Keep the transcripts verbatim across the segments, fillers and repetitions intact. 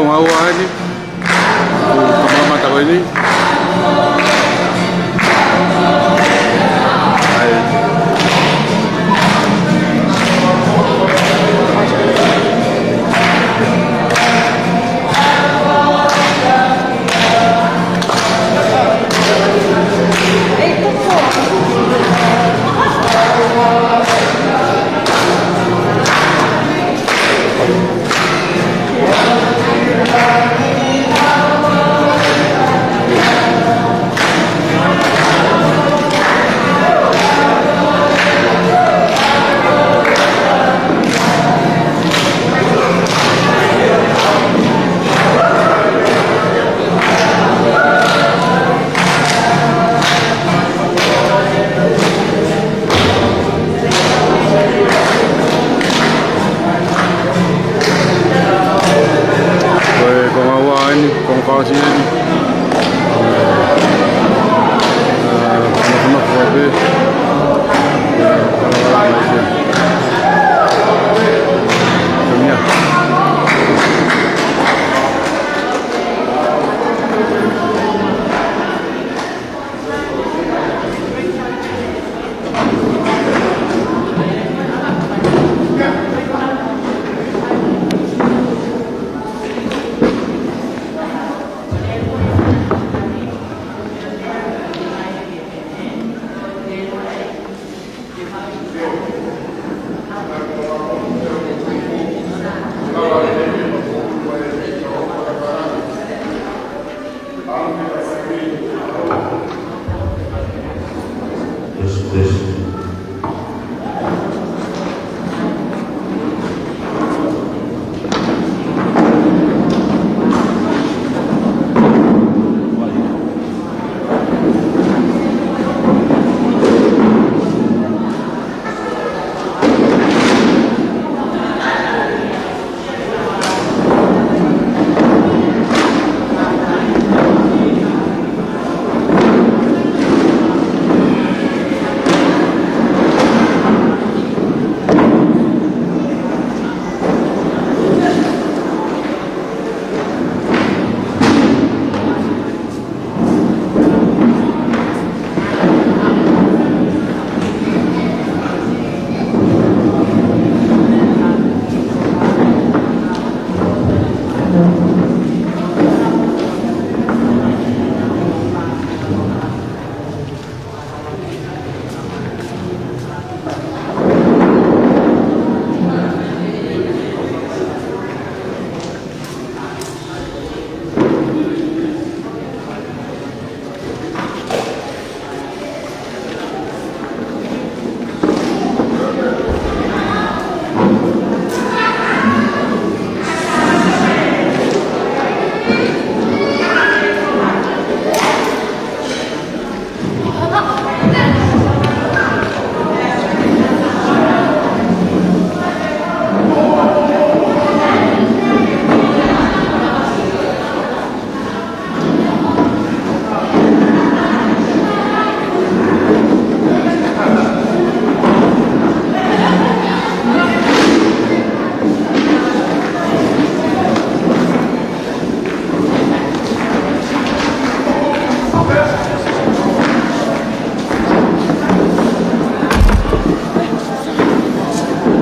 Konga ua eni. Kuo kamata ko eni. ʻAi. Ko e konga ua eni, konga fakaʻosi eni. Ā, nofo, nofo pē. Ā,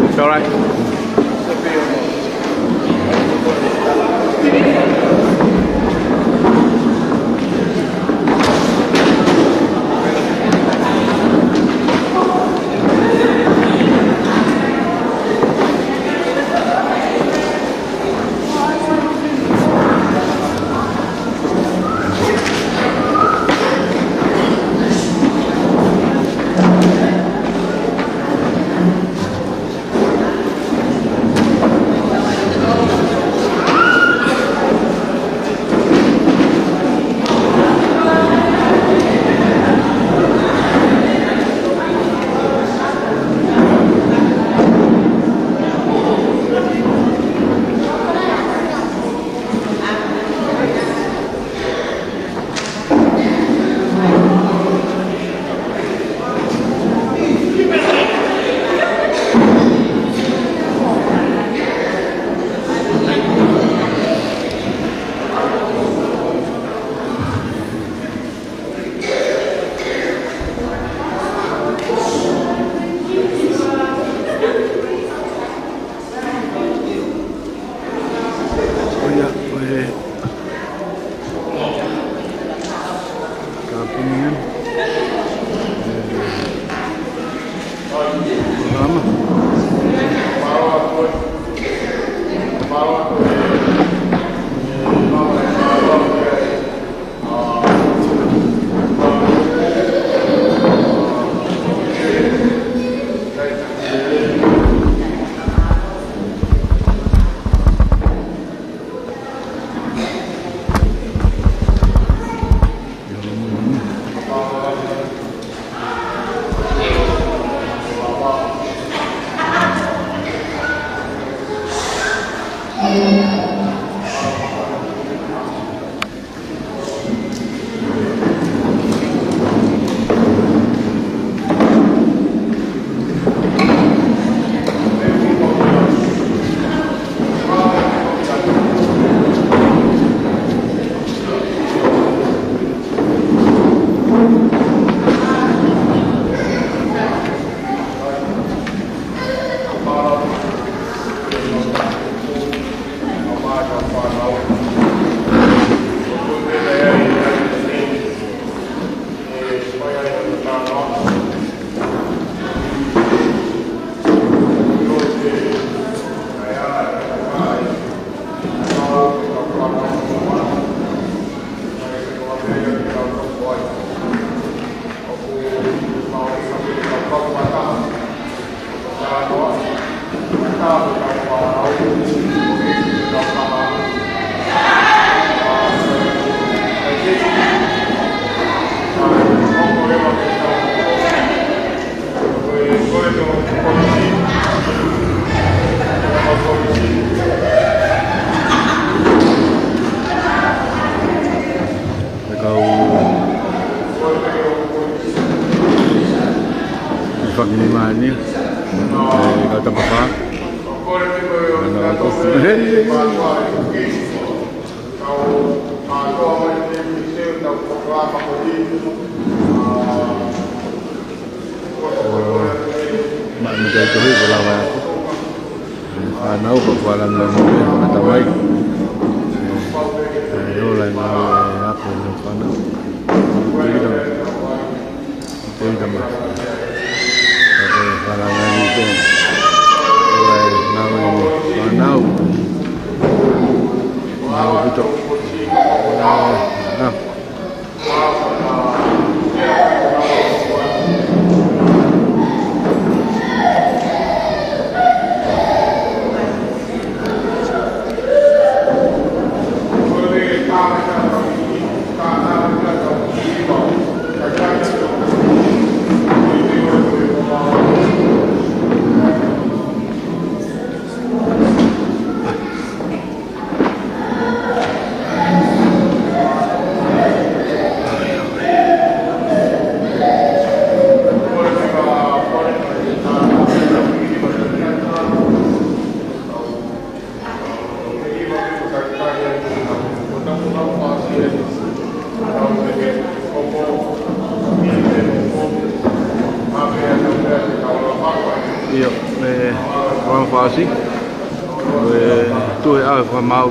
It's all right. Ni mani, eh, kau Tapafā. Ana ko. Maʻa me kai tohi ko lava. Ana ko kuala ngā mo e maka tawai. Eh, ola ngā, eh, ako ngā fānau. Tēnā. Tēnā mā. Ko e whalangai ni te. Ko e ngāue ni. Whanau. Ngāue pito. Ngāue. ʻIo, me Ron Fasi, ʻe tuʻu he ʻaho fakamaau.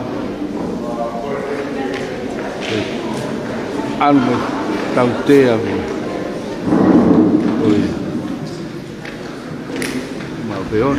ʻAlu mo tautea mo. ʻOi. Mau peon.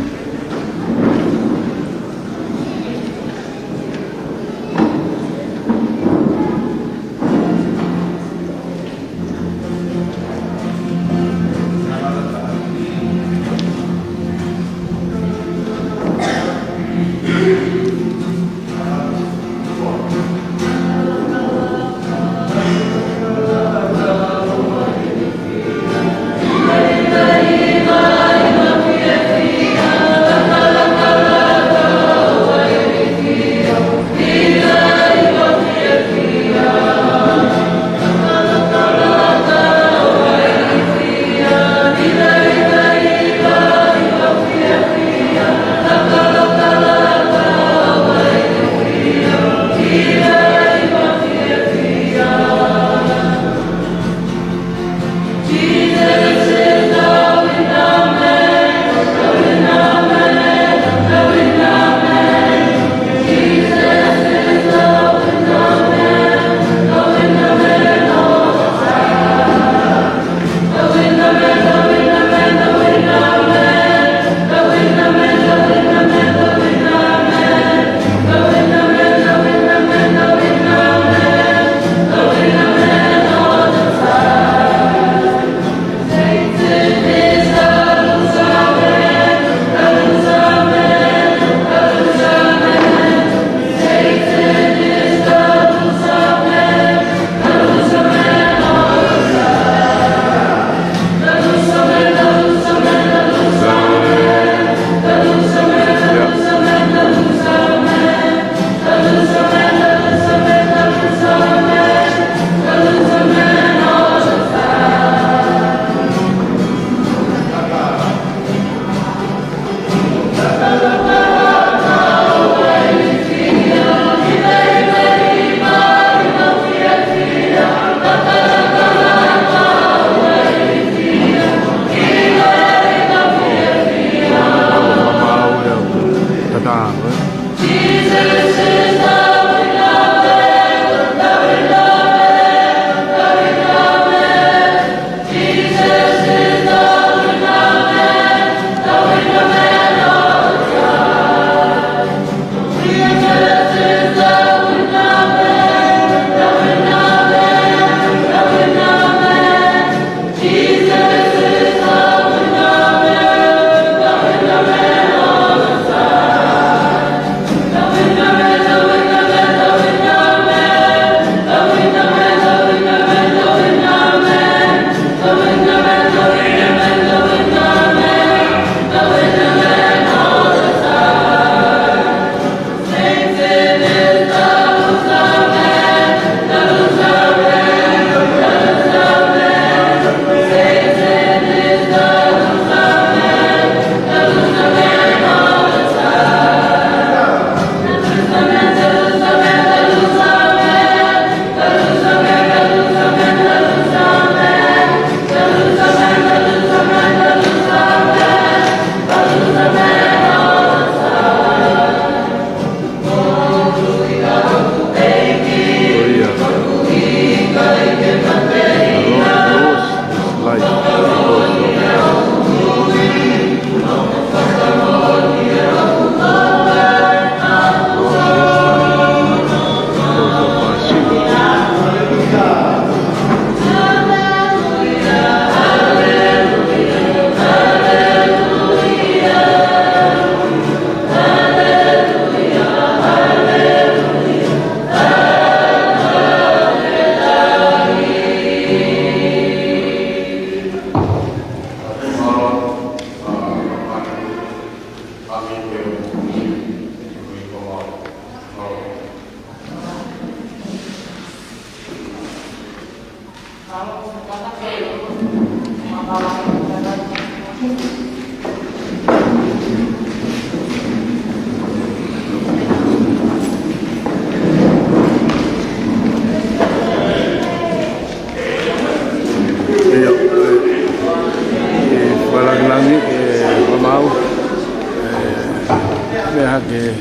ʻE,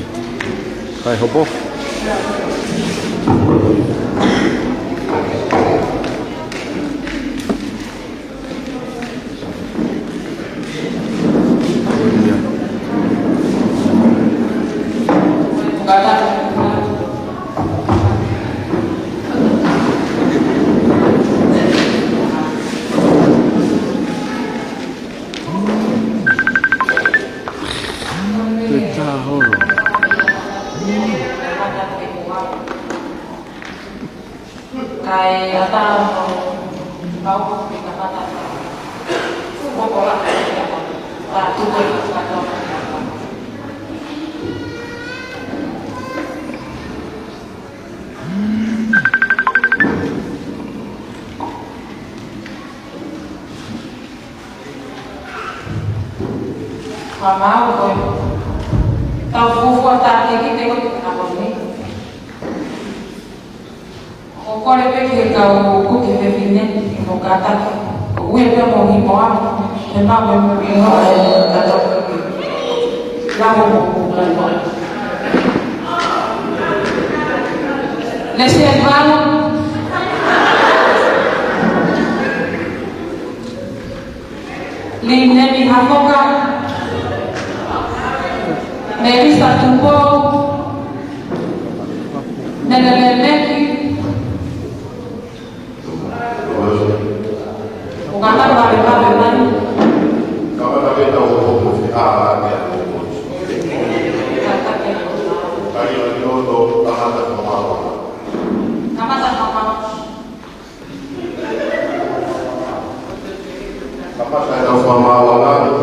kai hopo. Ke tā holo. Kae ʻatā mo kau ki he kamata. Tuku ko la ka tuku ko la. Ka mau ko e tau fuofua tākiekina ʻi he ʻaho ni. ʻOku kole pē ki he kau kuki fefine, ʻoku kātaki. ʻOku ui pē mo himoa, he mau mo himoa e kātaki. Lau mo himoa. Lesi e vau. Lineni Hafoka, Melissa Tupou, Melele Meki, ʻo kātaki vave vave mai. Kamata pē tau hopo mo e fekau ʻa e kamata hopo. Kapau ʻe tau fakamālō atu.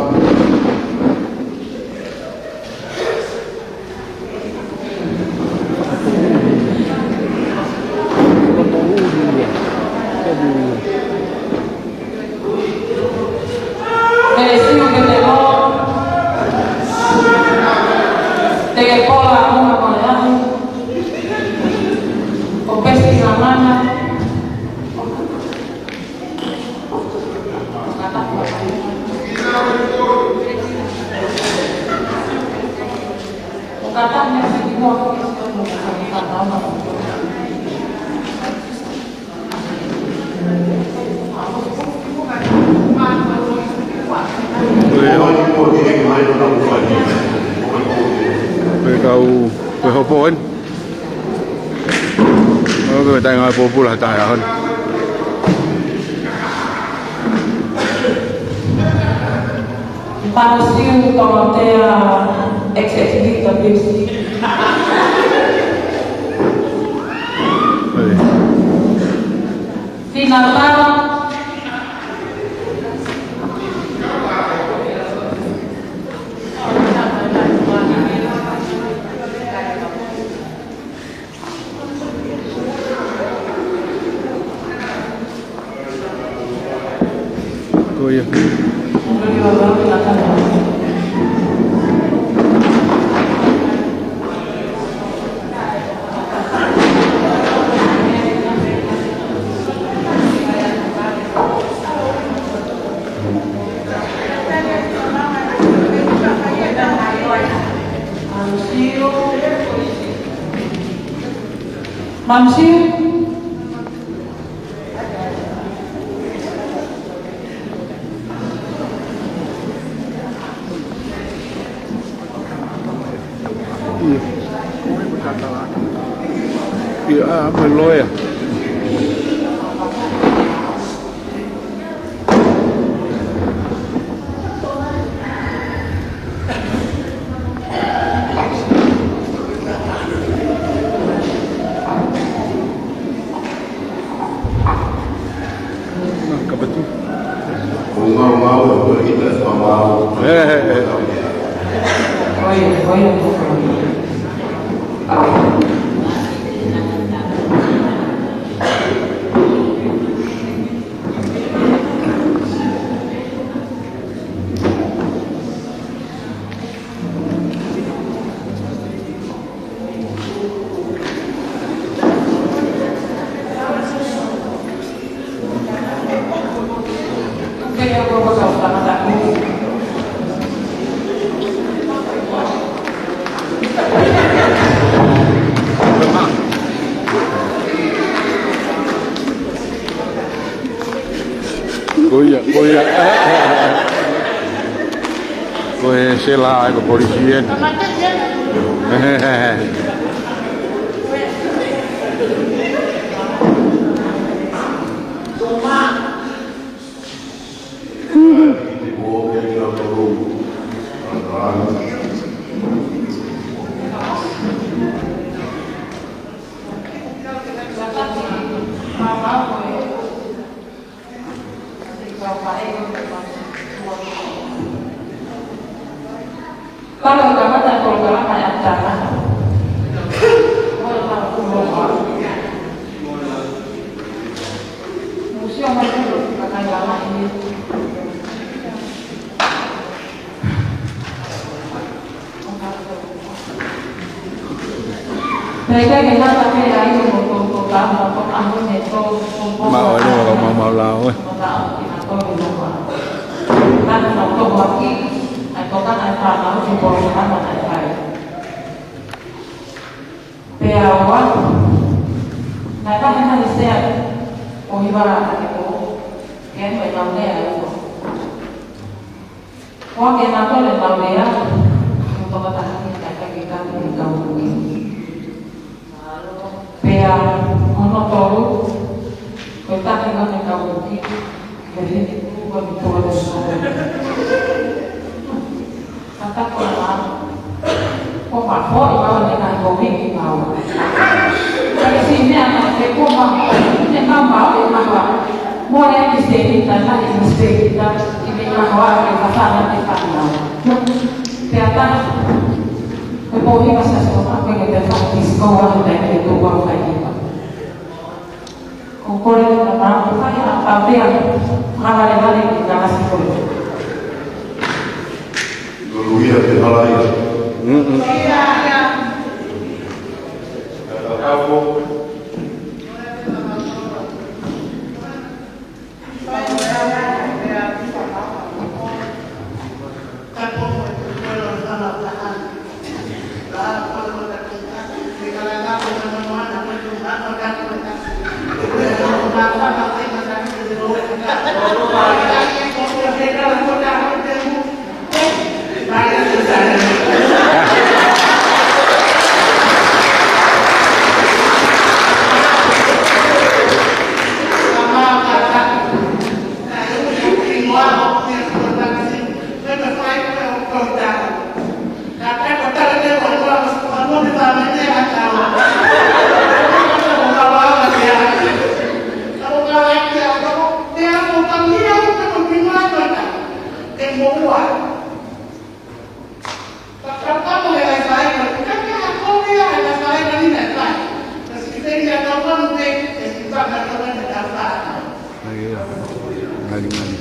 Pele Siu Petelo. Te ke pola ʻa Muna Moeahu. ʻO Pesi Lamana. Pe kau, pe hopo eni. ʻO, ko e taʻengata pōpula he taʻu ni. Pāsiu Tolotea, X X V W C. Ē. Fina Tau. Ko ia. Mamsiu. ʻIo. ʻIo, ʻa, mo e loea. Kapati. Ē, ē, ē. Ko ia. Ko e sela ʻa e ko polisi eni. Palo kamata polokalama ya tana. Museo mai palo kakai lama ini. Pea ʻikai ke ngata pē ai ʻo tō, tō, tō, tō, tō, tō, tō, tō, tō, tō, Maʻu ai loa ka mau mau lao, ē. Pea ua, naʻe ʻi ai ha sea ʻo hiva ʻa e ko, ke ʻi ai e nau lea ʻe ua. Ko ke na tole tau lea, ko toka taha ki ka ka ki ka ki ka ki. Pea, hono tolu, ko e taki ngā ne ka uki, he he ni ku ko ni tō ne sō. Ka ta ko na, ko ma ko i ka ne ka ko mi ki ka ua. Ka ke si mea na ke ko ma, ne ka ma o e ma wa. Mo e ki se ki ta na i se ki ta, ki me ka wa ke ka sa na ke ka na. Pea ta, ko po hi ka sa so ka ke te fa ki ko wa te ke tu wa ka ki ka. Ko kore ka na, ko fai ha ka pea, ka vale vale ki ka si ko. Haleluia, te halaia. Mm-mm. Ngali, ngali.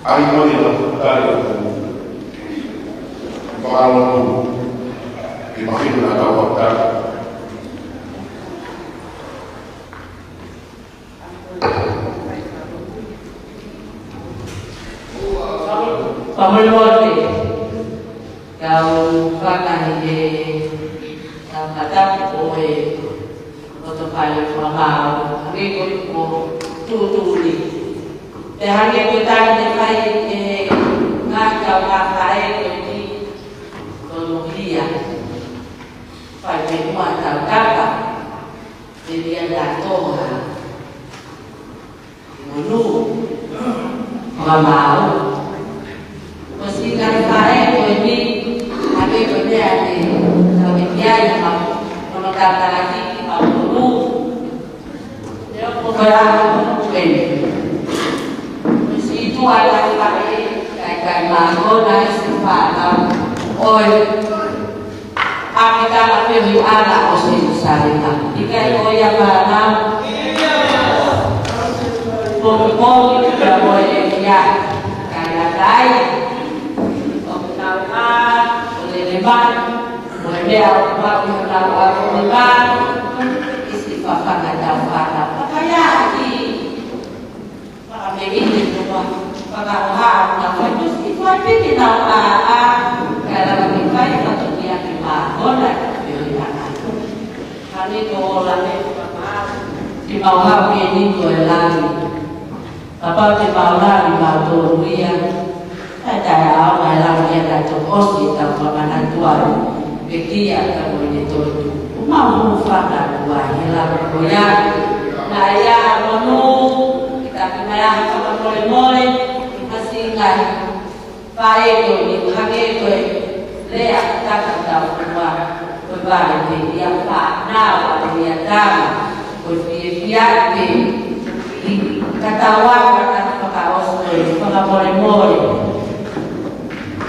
Ai moni na kutari o ku. Whakalotu. Ke mahino na tau whakatau. Pamai loa te. Kau fakahi e Fakatapu ko e ʻOtu Fale Fakamaau, hangē ko e tuʻutuʻuni. Pea hangē ko e tali naʻe fai ʻe he ngaahi kaungā faʻē ko eni, ko Luhia. Fai pē muʻa ʻetau kapa, ʻe Luhia Natoa. Monū. Fakamaau. Ko siʻi ngaahi faʻē ko eni, hangē ko e meʻa te tau ʻeke ai, ha, ko hono tataki, ha monū. Te u ko e ʻaho ko eni. Ko siʻi tuʻa ngaahi faʻē, kakai mākona, ʻi siʻi fānau. ʻOi. ʻApitala pē ʻi he hala ʻo Selusalema. ʻIkai ko ia fānau. Pongipongi pea mo e ʻEiki. Kae ʻikai. ʻOku nau ʻā, ʻo lele mai. Mo e meʻa ʻoku maʻu ʻi honau ʻapi mai. ʻI siʻi fafanga ʻetau fānau. Fakaʻakiʻaki. Fakameʻite ʻetau fakaʻofa, ʻa e fai ʻosi fai pē ke nau ʻā, ʻā, kae lava ke fai fatongia ke mākona ʻi he ʻaho ni. Hangē ko e ʻola me fakaʻofa, ke mau haʻu ke niko e langi. Kapau te mau langi mautolu ia, ʻe taʻeʻaonga e langi ia ka tau ʻosi ʻetau fakamanatu ʻa e pekia ka mo ʻene toetuʻu. ʻOku mau hūfanga atu ai he langi ko ia. Naʻe ʻi ai ha monū, ke taki mai ai ha fakamolemole, ʻi he māhina. Faʻē ko eni, hangē ko e lea ʻa e tangata ʻoku ʻi he fonua, ko e vale pē ia fānau, vale ia tama, ko e fiefia pē, ʻi he kataua ka fakaʻosi ko e fakamolemole.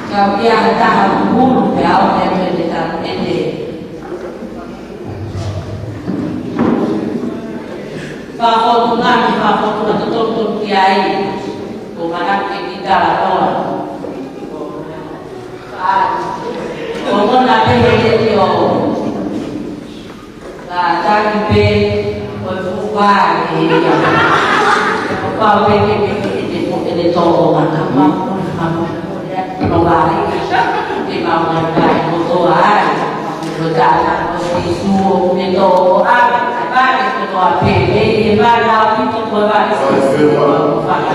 Ka ʻoku ʻi ai ha taha ʻoku hulu pē au pē ʻene ta-, ʻene Fakafōtunga, fakafōtunga totonu ki ai. Ko mana ke kita la toa. Ko mona pē he te tio. Ka taki pē, ko e fuʻu vale ia. Ko pau pē ke, ke, ke, ke, ke tō o mata. Mau, mau, mau. Ko vale. Ke mau ngai kai, ko toa ai. Ko tata, ko Sīsū, ko me tō, ko ave, ka vale, ko toa pē, e, e vale, ʻaupito, ko vale, Sīsū, ko vale.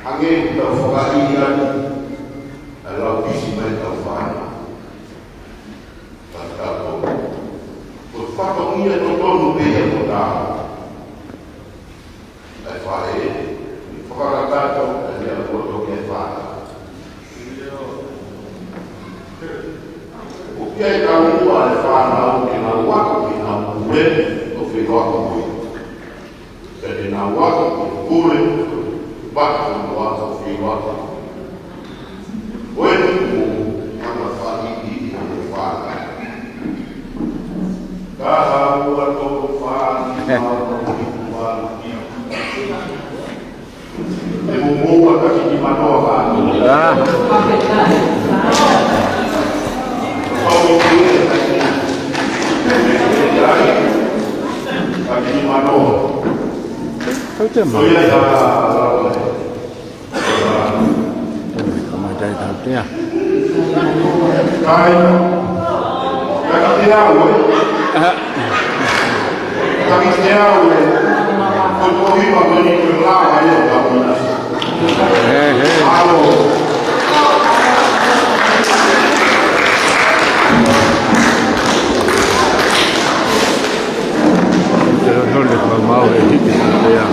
Hangē ko ʻetau fakaʻihi ʻa e lau pisi mai ʻetau fānau. Ka tau ko e fatongia totonu pē ia ko tā. ʻA e faʻē, fakakakato, ʻa e meʻa ʻoku ʻoatu ki he fānau. ʻOku ʻi ai e taumuʻa ʻa e fānau ke nau ako ke nau pule, ʻo fekauʻaki mo ia. Pea te nau ako ke pule, paka mo ako fekauʻaki. Ko e tuʻu ʻa e faʻē ʻi he fānau. Ka haʻu ʻa e toko fānau, ʻa e toko fānau. Te mou moʻua ka kiki manoa fānau. Ah. Pau ki he ka kiki manoa. Kau te manoa. Ko ia ia. Tau mai tau te a. Kai. Kai te au, ē. Kai te au, ē. Ko ko hiva ko ni ko la ai o ka. Ē, ē. Alo. Te lo no le mau e hiki te a.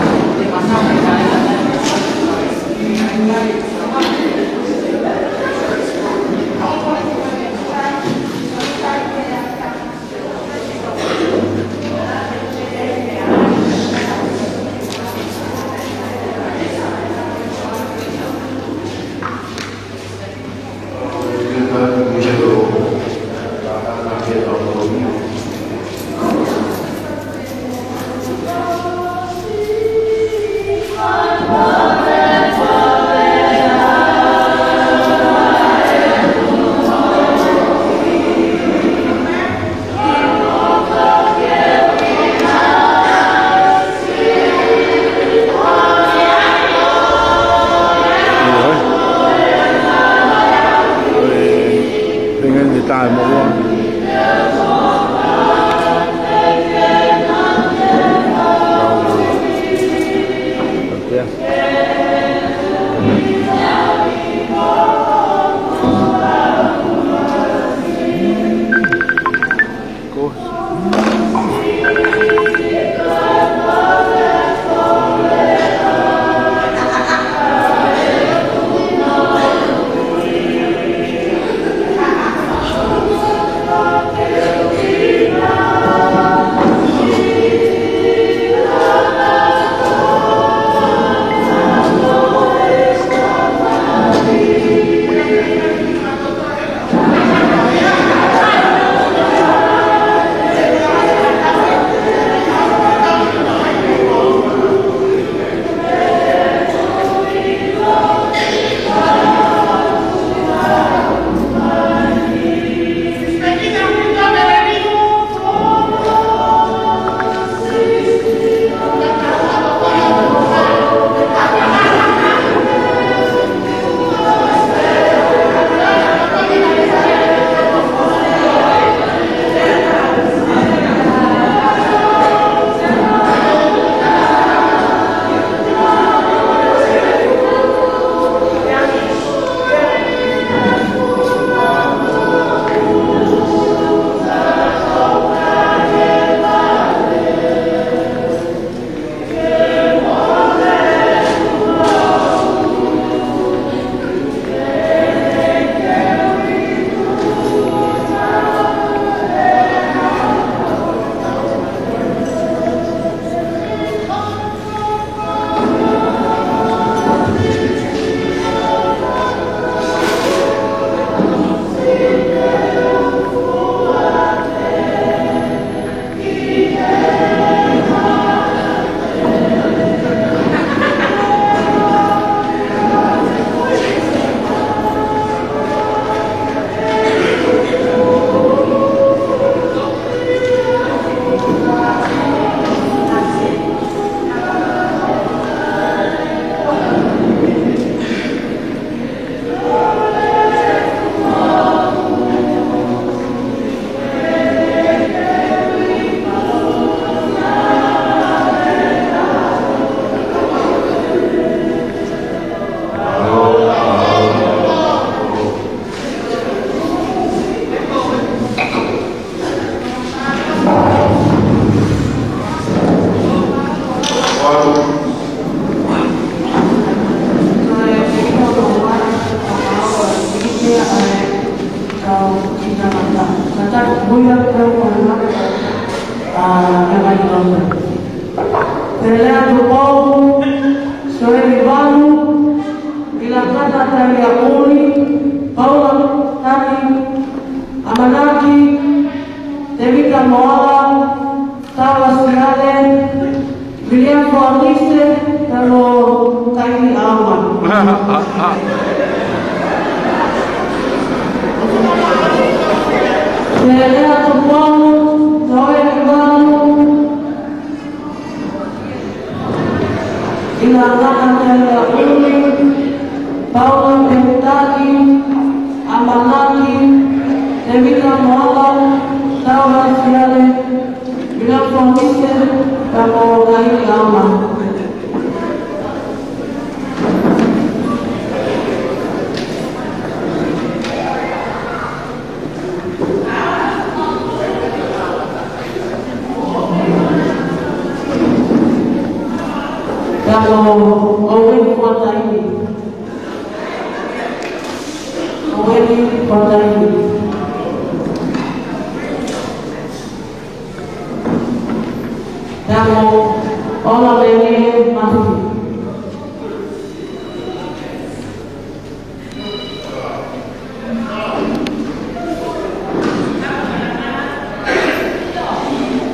Pele atu Pou, Soeli Valu, Ilakata Talia Uli, Paula Tani, ʻAmanaki, Tevita Moala, Taua Siale, Viliamu Foanise, pea mo Kaini ʻAuma. Pele atu Pou, Soeli Valu, Ilakata Talia Uli, Paula Petaki, ʻAmanaki, Tevita Moala, Taua Siale, Viliamu Foanise, pea mo Kaini ʻAuma. Pea mo Oweni Kuataini. Oweni Kuataini. Pea mo Ola Lele Mafi.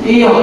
ʻIo.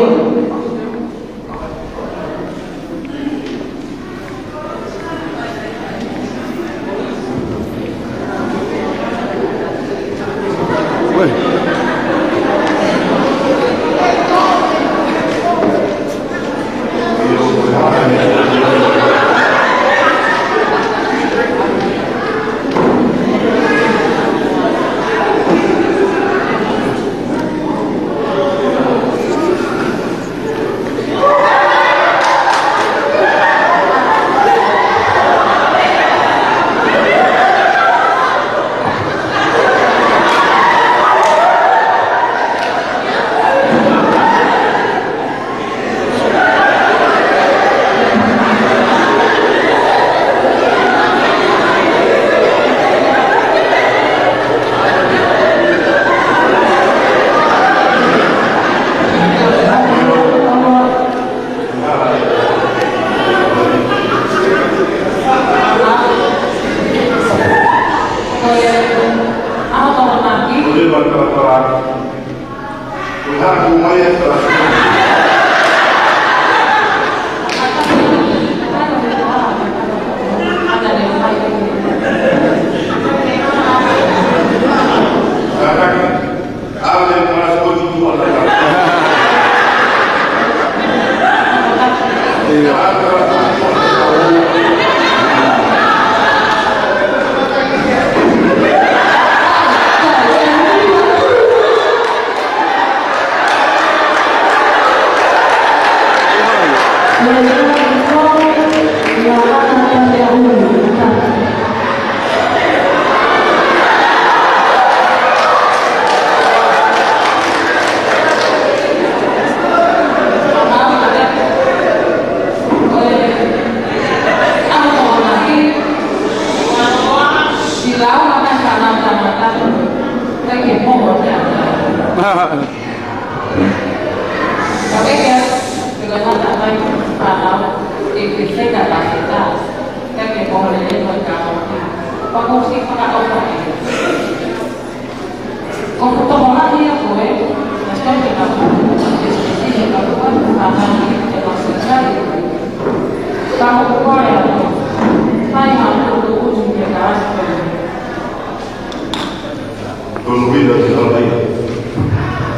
Tonu ʻi he tau nei.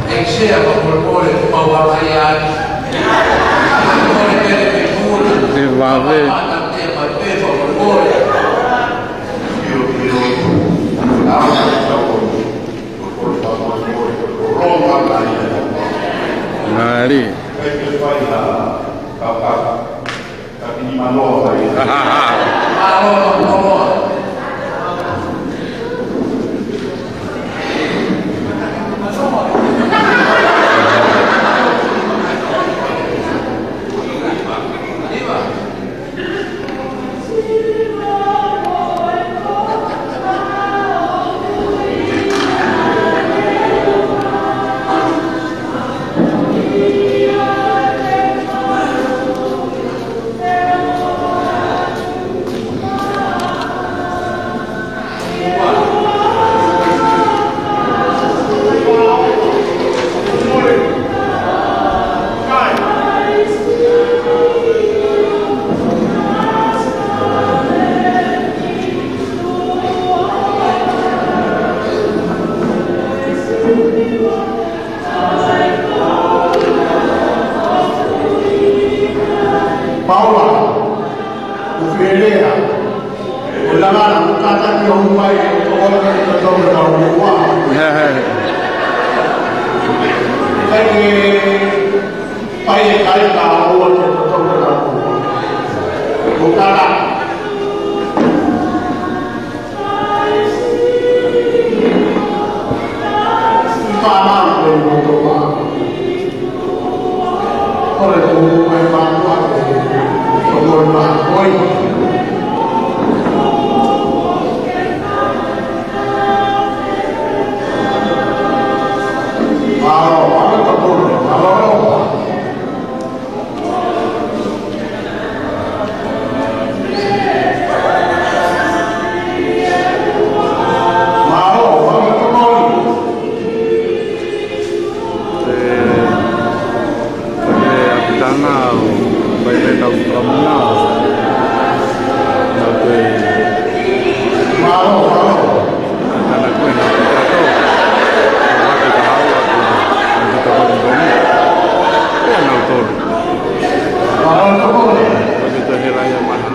ʻEiki Sea, fakamolemole, mau ʻaʻahi ai. Fakamolemole pele pe kula. Te vave. Ana te mai pe fakamolemole. Kio, kio. Au, au, au. Fakamolemole, fakamolemole. Ronga mai. Ngali. Kai ke fai ha, ka, ka. Paula, ʻo Fielea, ʻo Lavana, ʻo kātaki ʻo mai, ʻo tokona ki he toko tau ua. Kai ke, kai e kai ka ua ki he toko tau ua. ʻO kātaki. Fānau ko e motoa. Ko e tuʻu mai mātuʻa ke, ko e motoa ko e. Mālō, mālō, mālō, mālō. Mālō, mālō, mālō. Ē, ē, ʻapitanga ʻo, pai pē tau kamuna. Nau te. Mālō, mālō. Tana koe na te kato. Ko vake ka hau atu. Atu ka hau atu. Ē, nau tolu. Mālō, mālō. Atu ka hela ia maha.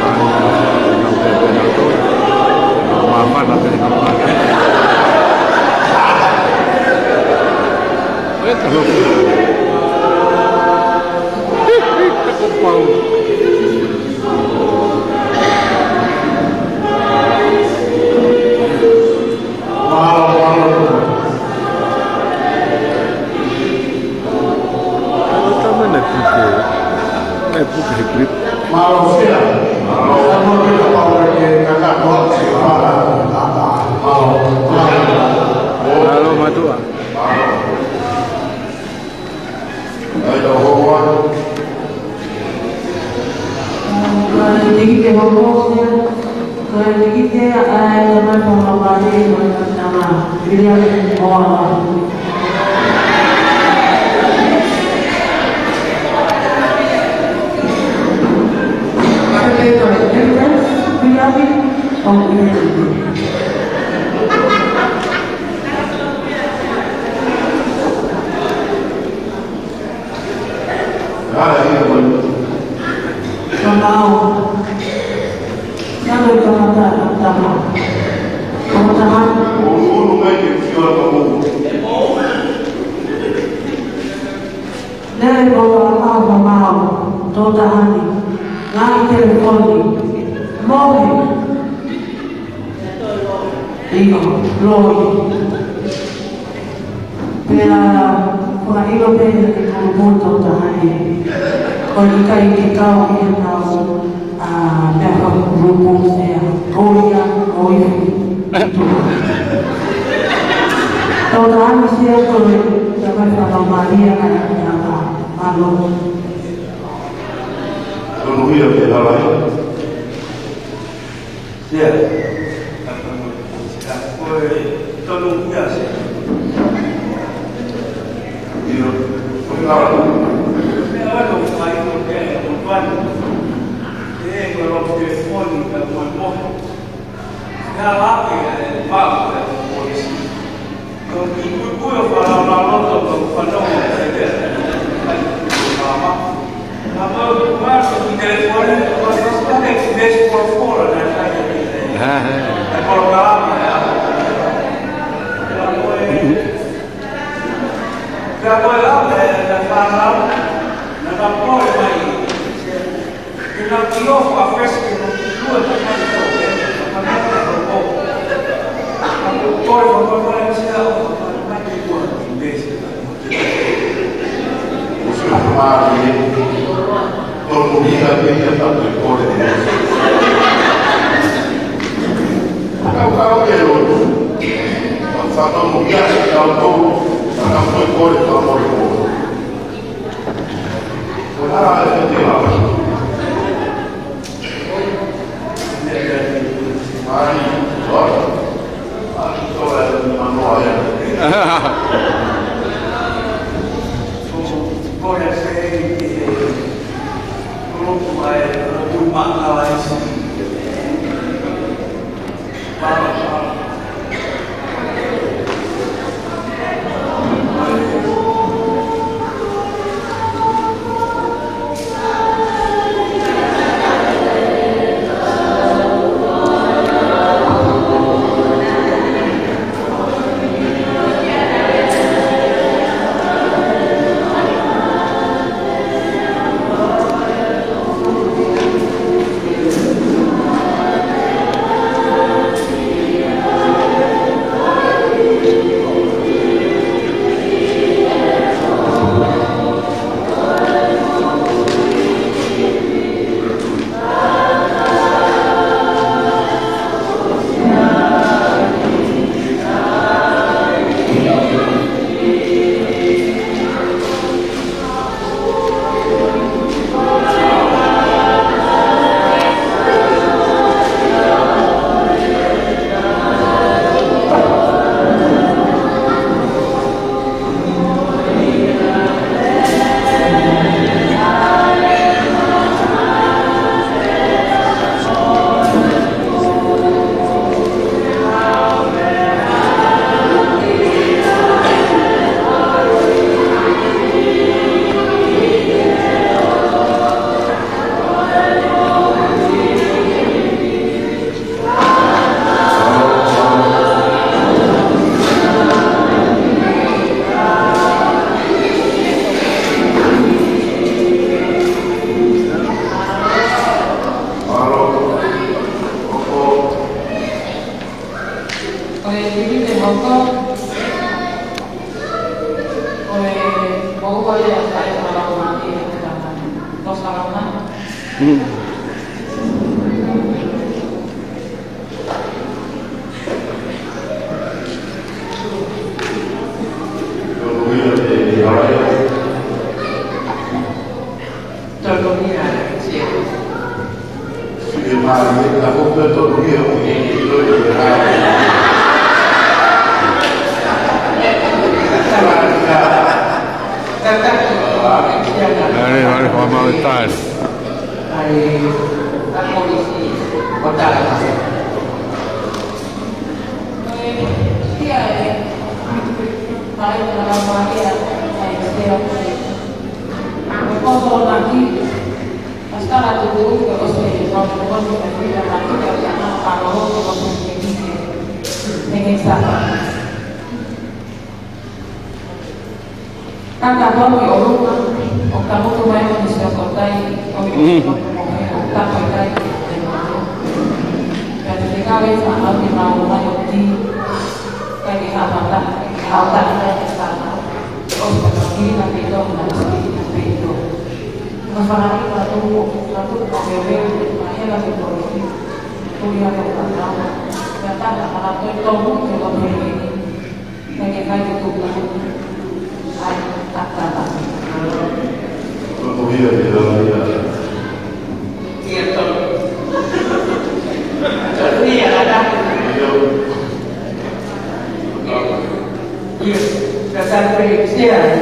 Mālō, mālō. Alo, tama na puke. Naʻe puke he clip. Mālō, Fia. Mālō, mālō, mālō, mālō. Mālō, mālō. Mālō, mātuʻa. Ai, tau hoko atu. Ko e tiki te hoko, Fia. Ko e tiki te ʻai ʻa e tamai fakamāmālie ʻi he tama. Viliami Moala. Ko e tiki te Viliami ʻo Viliami. Kamau. Kamau, kamata, kamata. Kamata. Nele ko kamau, kamau. Tō tahani. Ngaahi telefoni. Mohe. ʻIo, loi. Pea, fakaʻilo pē ʻe he kulupu tō taha ē. Ko e ʻikai ke kau ʻi he nau, ʻa, pea fakakulupu sea. Ko ia, ko ia. Tō taha ni sea ko e, tamai fakamāmālie ʻa e, ʻa e, ʻa e, ʻa e. Tonu ia ke hala ia. Sia. Sia, ko e tonu ia sia. ʻIo, ko e kala. Meʻa ʻoku fai ko e ʻo tuan. Ē, ko e loki telefoni, ka ko e mohe. Meʻa lahi, ē, pau, ē, polisi. Ko ia, ʻa e Laumālie ʻo e ʻOtua. Ko e Laumālie. Mm. Tolongia, sia. Vale, vale, vamos a estar. Kaka toki ʻolunga, ʻo ka motu mai ʻo ni sio ko tai, ʻo ni Mm. ʻo ni ʻo ni ʻo tapu e kai, ʻe motu. Pea te te kau e whanau ni mau mai ʻo ti, kai ke hapa ta, ke hapa ta, kai ke hapa ta. ʻOsi ka tau kiri na peito, na ʻosi kiri na peito. Ka whanau ni ka tuku, ka tuku ka weweu, ka hela ke kolofi. Tuli hake o ka tau. Ka tata, ka la toi tau, ke kolofi. Ia, ka tau pē, sea, e,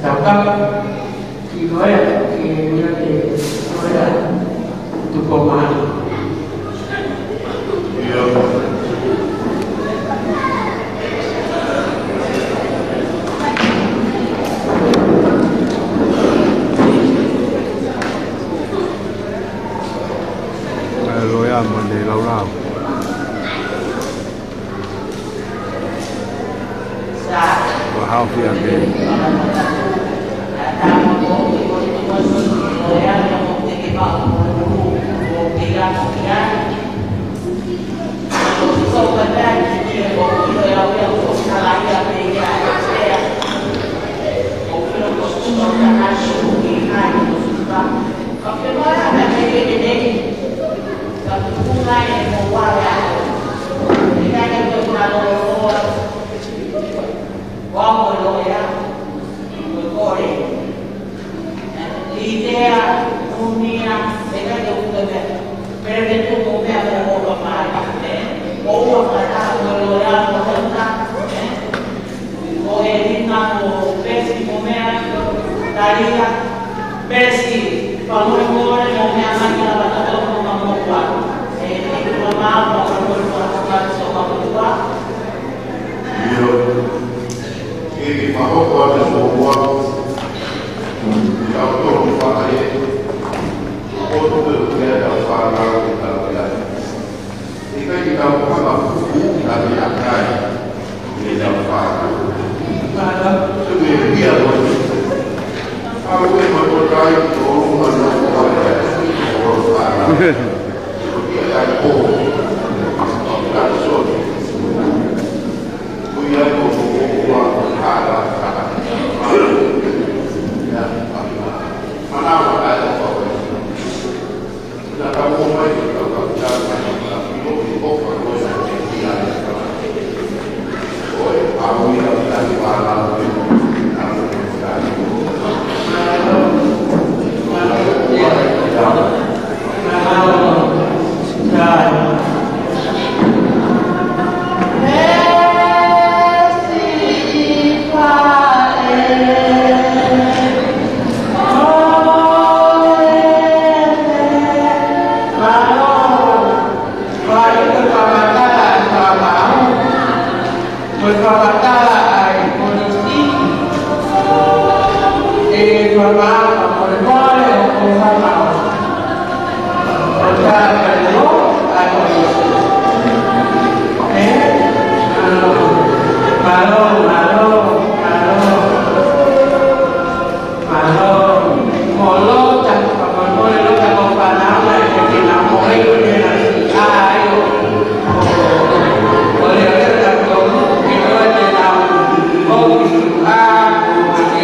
ka, ka, ka, Ki loea, ki loea, ki loea, tuko mai. Loea, mane laulau. Ko e hao fia ke. Ua mo loea, mo kore. Litea, unia, e ka te uta mea. Pere te tu mo mea mo mo ka mai. Mo ua kata mo loea mo kata. Mo e lima mo pesi mo mea. Talia, pesi, pa mo mo mo mea mai ka la kata mo ma mo kua. E, e kua ma mo mo mo mo mo so ma mo kua. Io, ke ke fahoko atu e moʻua, ke au tonu faʻahi, o tu ke ke ata fānau ke tau ia. ʻIkai ke tau hanga fuku na ke akai, ke tau fānau. Fānau, ke me ia loa. Au e makotai, o ma na ko ai, o fānau. Ia ai ko, na soni. Mo e fakamatala ʻa e polisi, ʻe fakamolemole ʻo ko fakamolemole. ʻO tā ka lo ʻa e polisi. ʻE? Mālō, mālō, mālō, mālō. Mālō, mo Lota, fakamolemole Lota ko fānau na e ke na mohe ko ke na si a io. Ko le o le na ko ke loa te na o ki su a, ko ke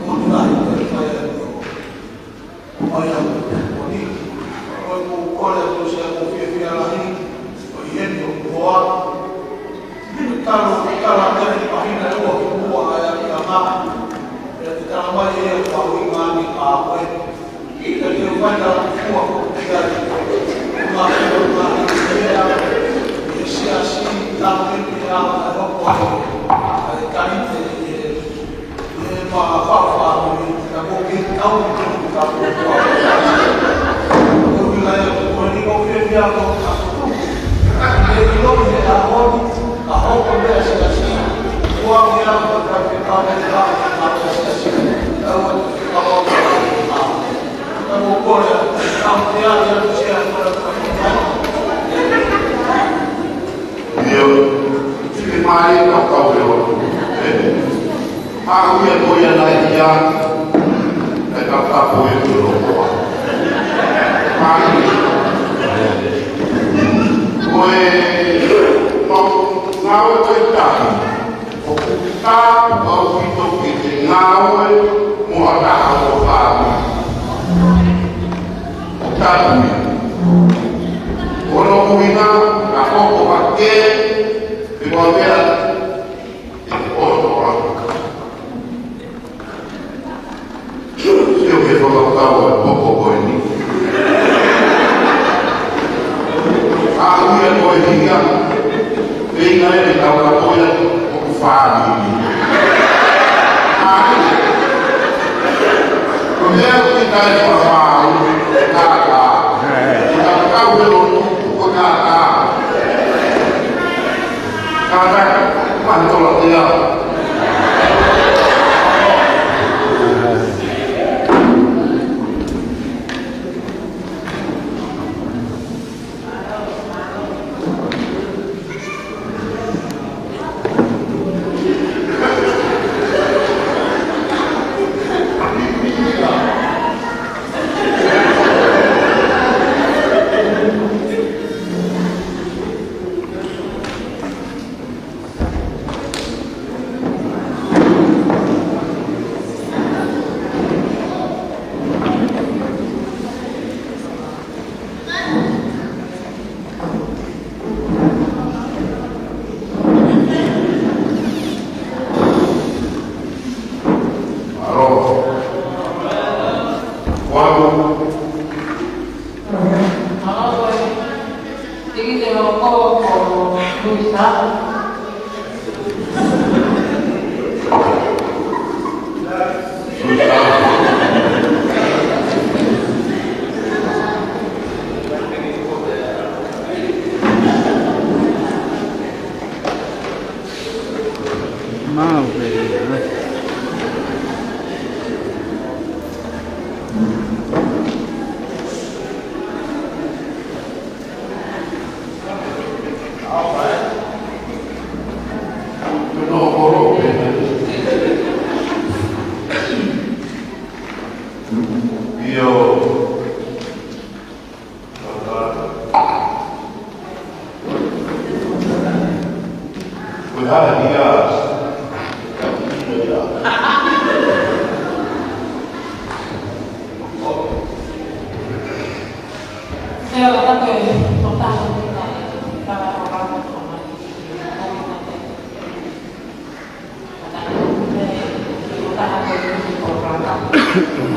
Ko e lahi, ko e fai atu. Mai atu, ko ni, ko e ko kole atu se ko fiefia lahi, ko i heni ʻo koa. Ko e kalo, ko e kalo ʻa e māhina ʻe ua ki muʻa ʻa e ʻapiʻanga. ʻE te tala mai ʻe au ʻa e ʻuhinga ni ʻa koe. ʻIkai ke u fai talafua ko ia. Ko e māhina, ko e māhina, ʻe siasi, tāpuni ʻa e hoko ʻa e, ʻa e taimi ʻe, ʻe, ʻe ma fafā mui, ka ko ke tau, ka ko ke tau. Ko e ʻuhinga ia ko e ni ko ke fia ko ka ko. ʻE ʻilo he ʻaho ni, ka hoko meʻa siasi, ua meʻa ko ka ke ka me ka, ka ko siasi, ka ua, ka ua, ka ua. ʻIo, sike mai ka kau leo. ʻE, haʻu ia ko ia naʻe ia, ʻe ka ka ko e kulo. Mai. Ko e, ko ngāue ko e tahi. ʻOku tapu ʻaupito ki he ngāue mo ha taha ʻo e fāmili. ʻOku tapu ia. Ko hono ʻuhinga, ka hoko hake, te ua meʻa, ʻe ono ora. Sio ki he fakakaukau ʻa e poko ko eni. ʻA ia ko e hinga, hinga ʻe kau ka ko ia ʻoku fāmili. ʻA ia. Ko e meʻa ʻoku ʻikai fakamaau, kākā. ʻIkai kau he lotu, ko kākā. Kātaki, mahi tola tea.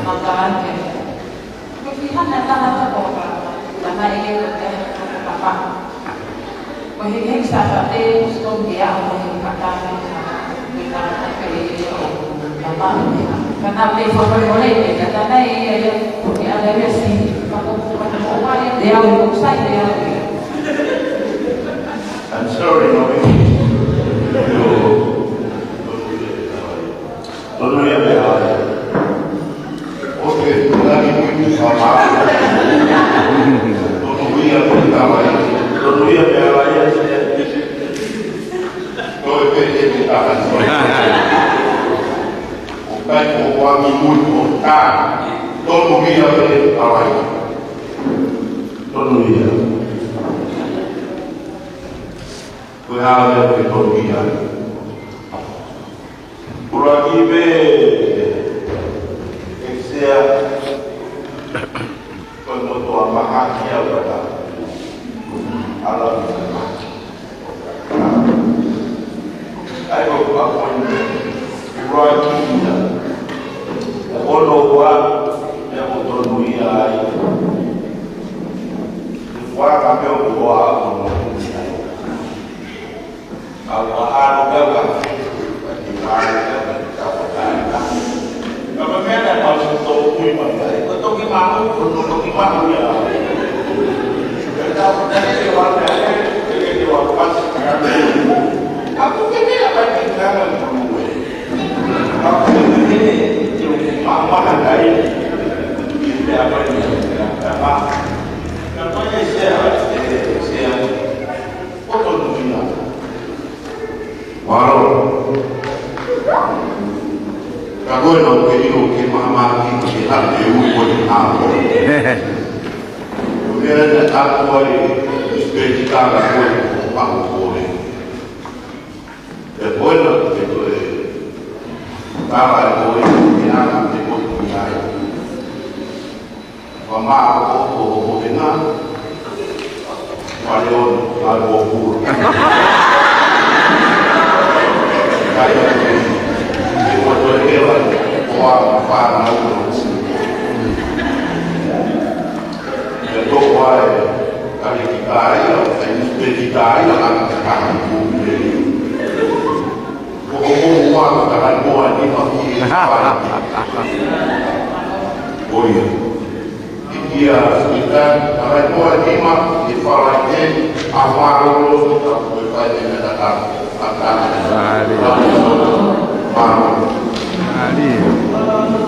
Mata ake. Ko e fihana taha ko ka, ka mai e ko te ko ka pa. Ko he hei sa ka te ko sto ke a ko he ka ta ke ka. Ke ka ta ke e o ka pa. Ka na te ko ko ko le ke ka ta na e e ko ke a le si. Ka ko ko ko ko pa e te au ko sai te au. I'm sorry, no. Tonu ia pē ʻa e. ʻOku ke tonu ia pē ʻa e. Tonu ia pē ʻa e. Ko e pē e te taha. ʻOku ʻikai ko e ʻuhinga mui ko tā. Tonu ia pē ʻa e. Tonu ia. Ko e hā ʻoku ke tonu ia. Ula ki me eksea ko e motuʻa maha ki a ula. Ala. Ai ko a ko ula ki ia. Ono ua ia ko tonu ia ai. Ua ka me o ua ono ia. Mālō. Ka ko e nau ke ʻilo ke māmāki ke hake ui ko ni ʻapo. Ko e meʻa naʻe ʻatu ai e spēkitala ko e ko paku ko e. E ko e nau ke ko e. Tala e ko e ke anga ke ko e ai. Wa ma ko ko ko ko ke na. Wa le o a ko ku. Kai ko ke. Ko to ke wa ko a pa na ko. Ke to wa e. Kai ki kai, kai ki kai, a ka ka ku. Ko ko ko wa ka ka ko a ni ma ki. Ko ia. Ia, ika, ka rai koa e tima, i fala i te, a whārolo, i ta, ko e whai te mea ta, ta, ta, ta. Mālō. Mālō. Mālō.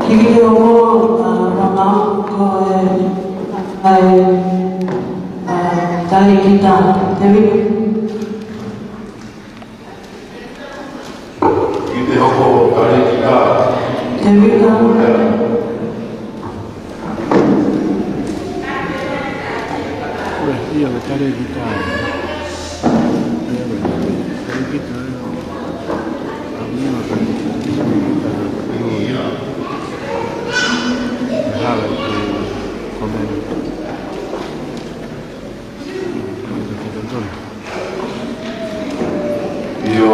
Kiʻi hoko, ʻa, mama, ko e, ʻa e, ʻa, talēkita, Tevita. Kiʻi hoko, talēkita. Tevita. Ue, ia, talēkita. Ia, talēkita. ʻIo,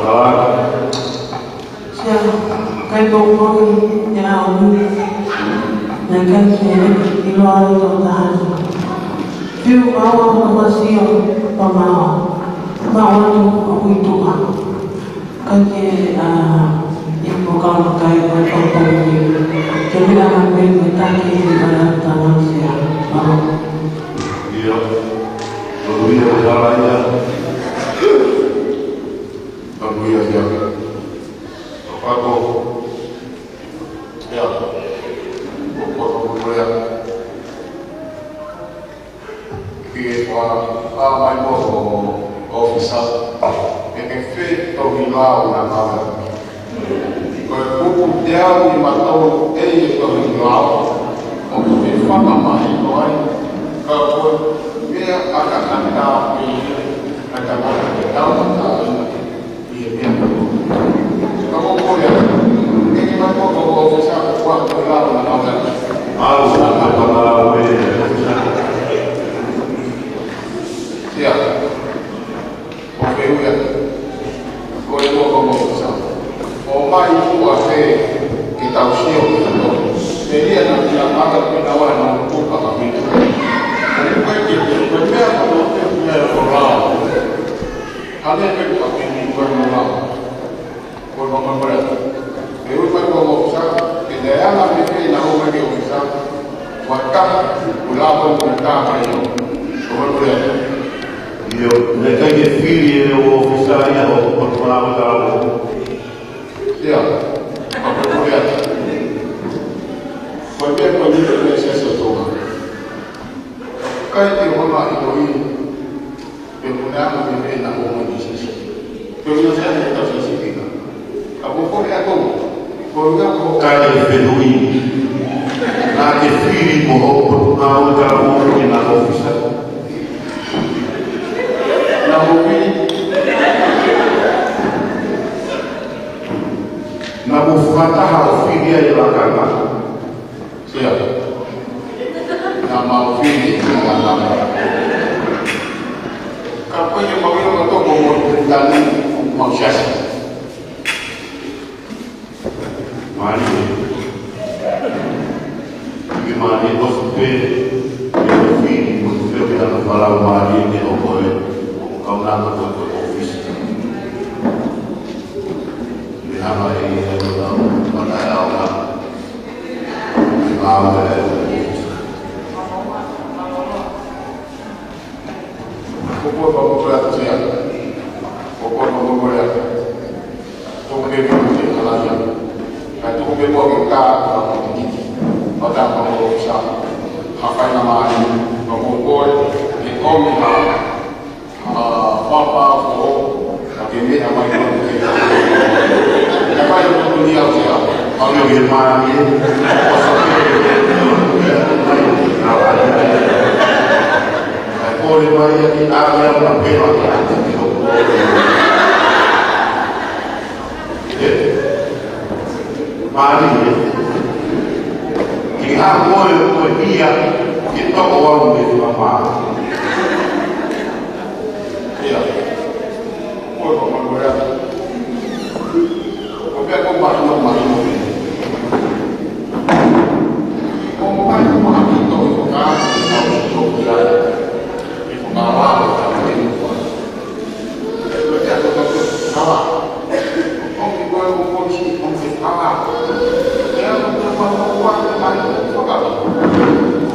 tala. Sia, kai pongpong, ʻia au. Naʻe ʻikai ke ʻiloa ʻe au ʻa e tokotaha ni. Fiu maua ʻa Masio, pea maua. Maua atu ʻa Kuituʻa. Ka ke, ʻa, ʻi he pō kau kai ko e pō taimi. Ke meʻa mai pē ko e taki ʻi ʻAlataua Sia. Maua. ʻIo. Lotu ia ko e hala ia. Lotu ia Sia. Pako. Ia. Pako ko ia. Ke ʻoua, ʻa mai mo ʻōfisa. ʻE ke fie tohi lao na kave. Ko e kupu teau ʻi maʻu ʻe he tohi lao. ʻOku te fakamahino ai. Ka ko e meʻa ʻa ka kanta pē. ʻA ka mata ke tau mata. Ko e mama mole. Ke ui mai ko ʻōfisa, ke ne anga me ke na ʻo mai ke ʻōfisa, ua taha, ua lava ua taha mai ʻo. Ko mama mole. ʻIo, naʻe ʻikai ke fili ʻe he ʻōfisa ia ʻo, ʻo, ʻo, ʻo, ʻo, ʻo. Ia, mama mole. Ko e meʻa ko eni ko e meʻa sia sia tōma. ʻIkai ke hona i ko i. Pe ko e anga me me na o mo ni sisi. Pe ko e anga me ta sisi kika. Ka ko ko e ako. Ko e anga ko. Ka e fehuʻi. Naʻa ke fili mo hoʻo potungāue ka o mo ni na ʻōfisa. Na mo fili. Na mo fakataha ʻo fili ai e lakanga. Sia. Na mau fili, na mau fili. Ka ko e mau ia ko toko mo tani, mau siasi. Mālie. Ke mālie ko supe, ke fili, ko supe ke ana falau mālie ke o koe, kau naka ko ko ofisi. Ke hanga e ia o lau, mana e au na. Ā, papa ko, ʻa ke meʻa mai ko ke. Ka mai ko ni au sia. Pau ke mai e. Ai kole mai ia ki a ia ma pela ki a te ki ho. E. Mālie. Ki ha moe ko ia ki toko au me mama. Ia. Ko e mamaʻo. Ko e meʻa ko e mahino, mahino. Ko e mahino, mahino, ko e ka, ko e ka, ko e ka, ko e ka,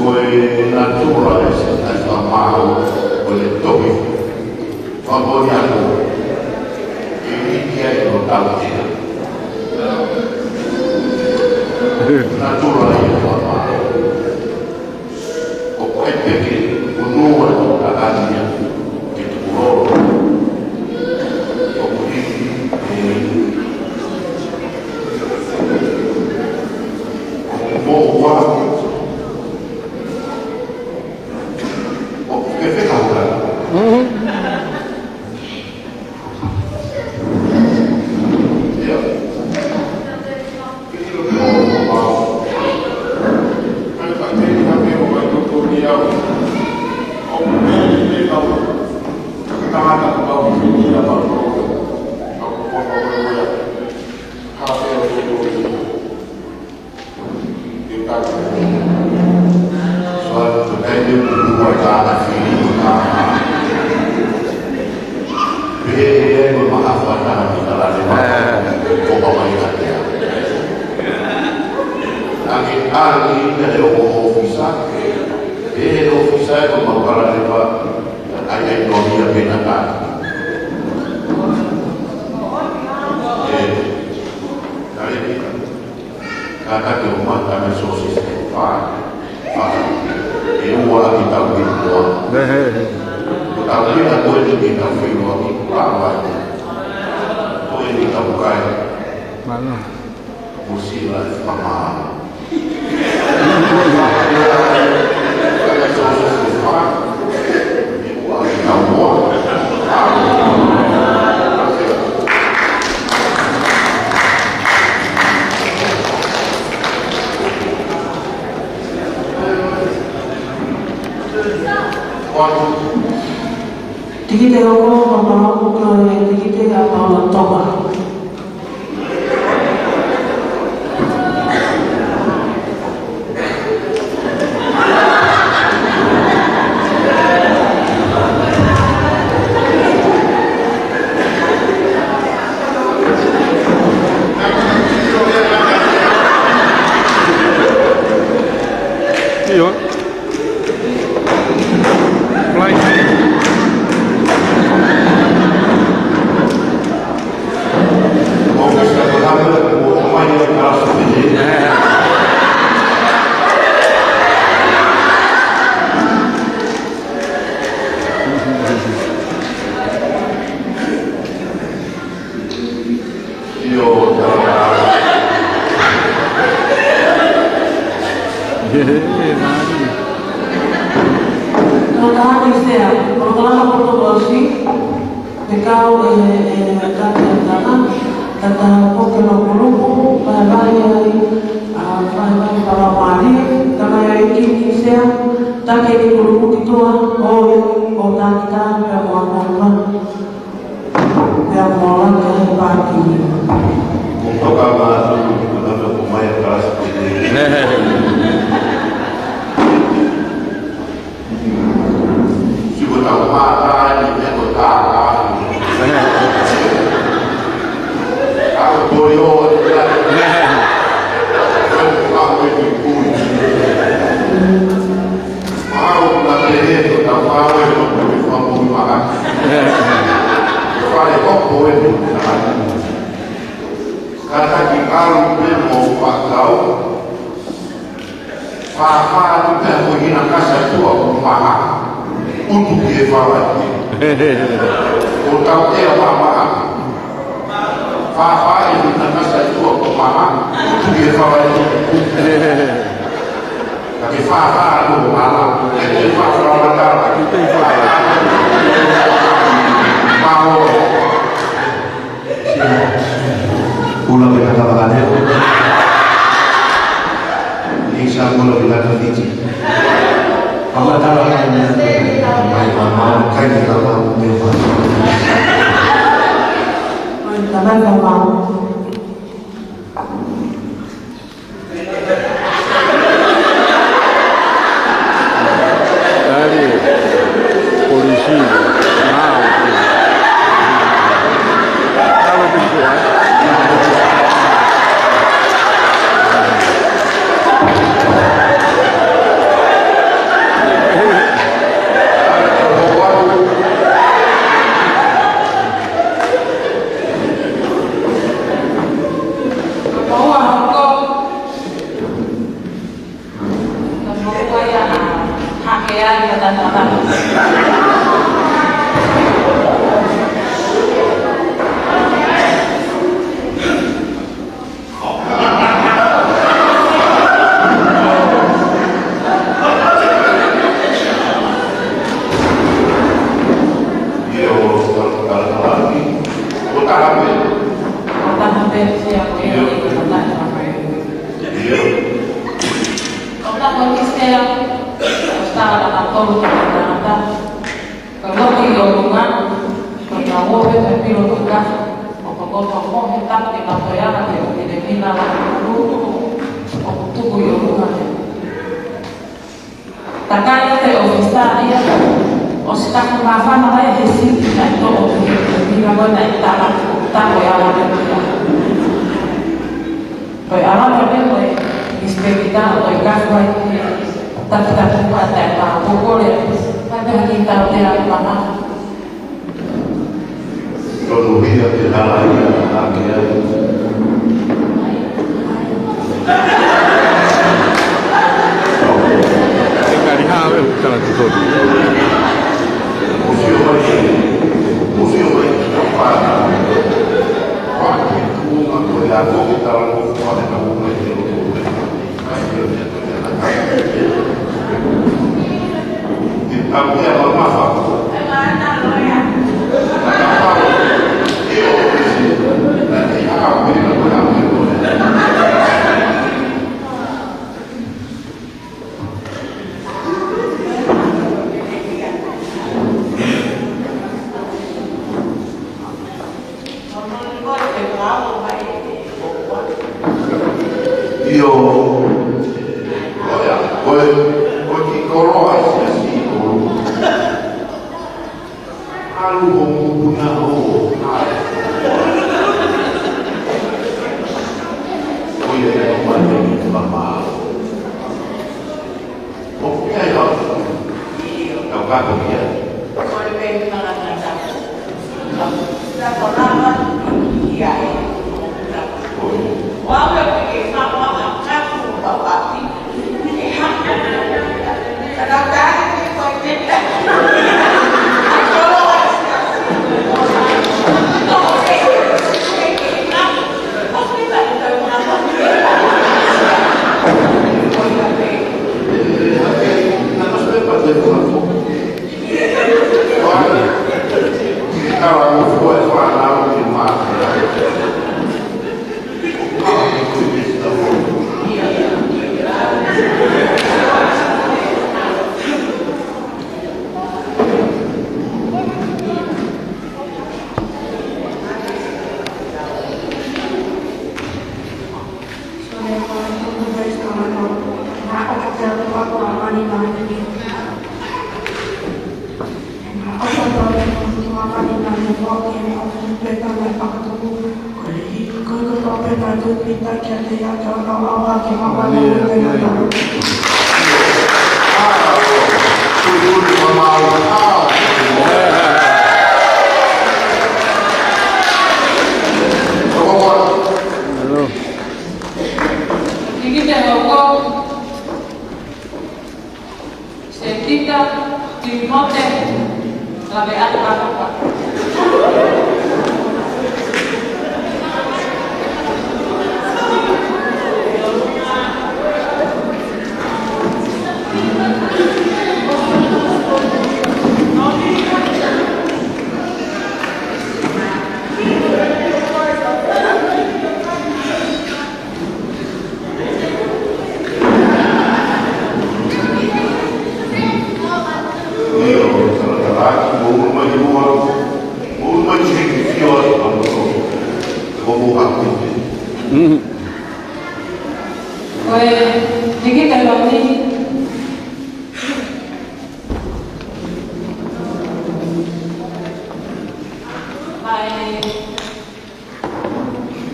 ko e natura e se taifama ʻi hono tautea. Natula ia ʻo e ʻOtua. ʻOku ʻikai pē ke ʻunua ʻo takania ke tukulolo. ʻOku hiki ʻe ʻoku moʻua. ʻOku ke fekauʻaki. Kātaki ʻo mata me sosis e fā. Fā. ʻE ua ki tau ki mua. Ko tau ki na koe ni ki tau ki mua ki pāwai. Ko e ni tau kai. Mālō. Musila e fā. Tikite hoko, mamaku ko e tikite ʻa Paula Toka. ʻIo. Flight. ʻIo, tau. Ē, mālie. Tau ka hake sea, polokalama poto ʻosi, te kau e, e, kate tana, tata poke no kulupu, vaevae ai, ʻa, vaevae pala mālie, tama ia i ki, ki sea, take ki kulupu ki tua, ʻo, ʻo taki tā, pea mo a kōiva. Pea mo laka he pāti. Ko toka mātou, ko nana ko mai kalasi ko te. Siko tau mātai, ne ko tā, tā. Ako pori o, ako e kui. Māu na te he ko tau māu e ko tau māu e maha. Fale ko ko e ko tau. Kātaki ʻalu pē mo fakau. Fāfā atu pē ko hina kasa tua ko maha. Utu ki e fala ki. Ko tau ea maha. Fāfā e hina kasa tua ko maha. Utu ki e fala ki. Ka ke fāfā atu ʻo mālō, ke ke fāfā ʻo mālō, ke ke fāfā atu. Mālō. Pula ke kata makaleo. Ni sa pula ke kata Fiti. Pama tala ke ni mai pama kai ke kata me pa. Mai pama. Tali, polisi, mau. Kalau begitu, ya. Ko e pē pilo ko e kafu, ʻo ko ko ko he taki na ko e ala ke ʻoku ne mina la ʻulu ʻoku tuku ʻi ʻolunga he. Takai ʻa e ʻōfisa ia, ʻosi taku māfana mai he siti naʻe toʻo ki he pila ko naʻe tala, ta ko e ala ke pila. Ko e ala ke pila ko e inspekita, ko e kafu ai ke takitaku pā tae pā, ko kole, ka pehē ki tau te ala pā. Tonu hia ke tala ia, a ke ai. E kali hā e tala ki tonu. Musio mai, musio mai, ka pā. Pā ki tūnga ko e ako ke tala ko fua he ka ko mai te o. ʻIo. Ko ia, ko e, ko e kiʻi koloa ʻa e siasi ʻo. ʻAlu hoʻo mokopuna ʻo. Ko ia ia ʻoku mate ki te mama. ʻOku ʻi ai hao. Kau kato ia. Ko e pē mana na ka. Na ko lava ia e. Wow, e ke ma wa ka ku wa wa ti. E ha. Ka na ka e ko e pē. Ki te hoko. Setita, Timote, Laveʻata. Ko e, hiki te loni. Mai.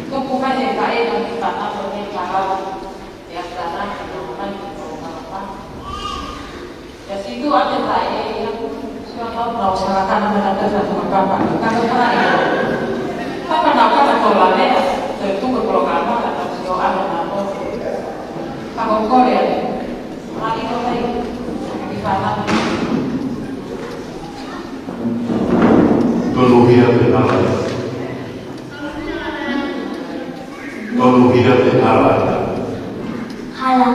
Tuku mai e kaʻe na ki Panama ni Panama. Ia tana ki Panama ni Panama. Ia situ ate kaʻe ia. Sio kau nau salakana me na pesa suma papa. Kata kaʻe. Papa nau kata tola lea. Te tuku polokalama ka tau sio ano na mo. Kako kole ai. Mali ko mai. Ki Panama. Tonu hia te nala. Tonu hia te nala. Hala.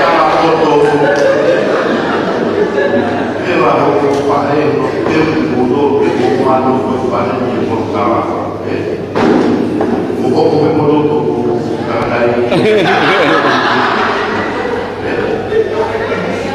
Nala koto. Nela ho ko pae no te ko mano ko pae ni ko kala. Ē? Ko ko ko ko ko ko. Kakai. Ē?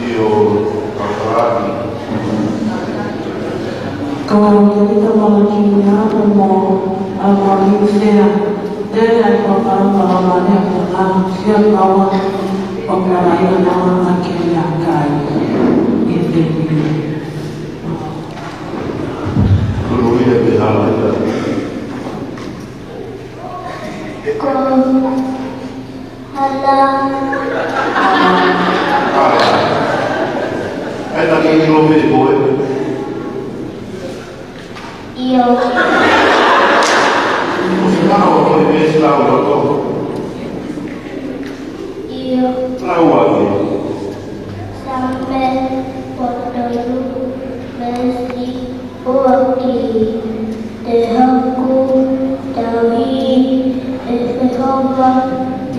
ʻIo, kakai. Ko Tevita Malaki Miapo mo Amoni Sea, tele ai ko Pampa Lamane ko Lamsia Kawa, ʻo ka ai na nawa ma ke na kai. ʻI te pili. Ko ia te hala ia. Ko Hala. ʻAi, taki ni lo me ko e. ʻIo. ʻOsi mana o ko e me si lau loto. ʻIo. Lau ake. Same potolu mesi. ʻUa ki te haku tauhi ʻe Sihova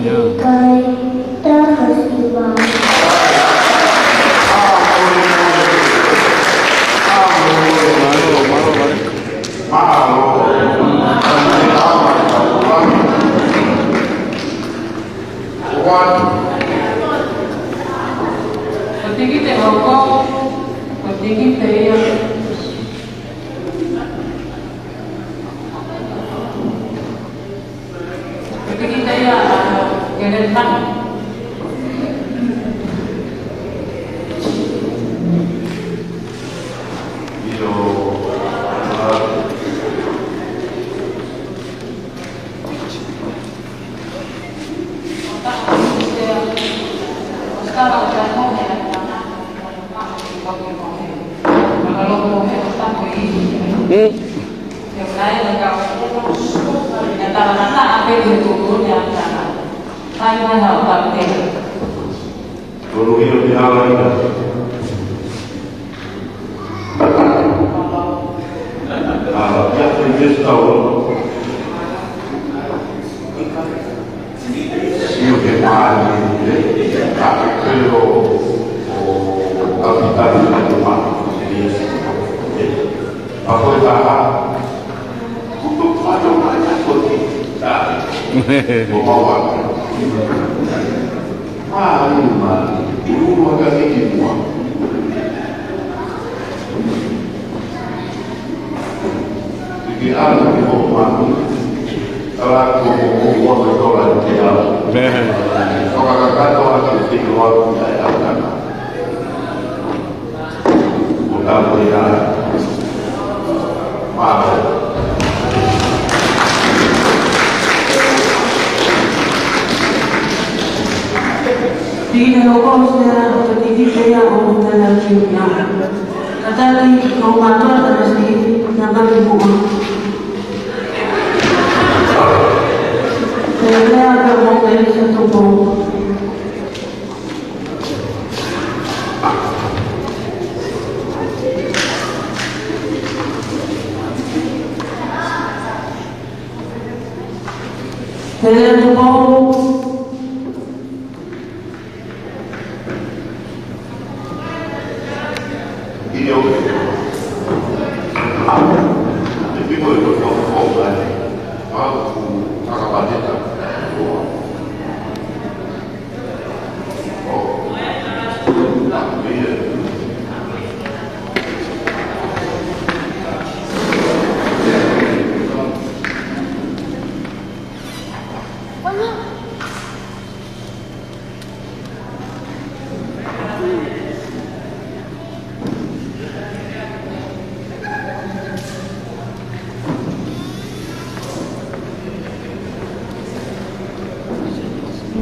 ʻikai takasima. Ko tiki te hoko, ko tiki te ia. Ko tiki te ia, ke ne tau. ʻIo, Tolu ʻilo te hala ia. ʻAla, ia te mesi tau. Sio ke mai, ē, ka ke pelo, ʻo, ʻo, ka pita ni ka te mai, ē, ē. Ka ko e taha. Kutu pato mai ka ko te. Ko maua. Mālō, mālō. Ulu aka ni ki mua. Ki ala ki hoʻo mālō. Kala ko hoʻo ua ko tola ki ala. Fakakakato ake ki loa ki ai aka. Ko tāpuni ā. Mālō. Tine o kōsea, ko tiki te ia ʻo mutana ki ʻuta. Kataki, ko mātua tanasi, na maki mua. Te lea ka mo te isa tupo. Te lea tupo. ʻE,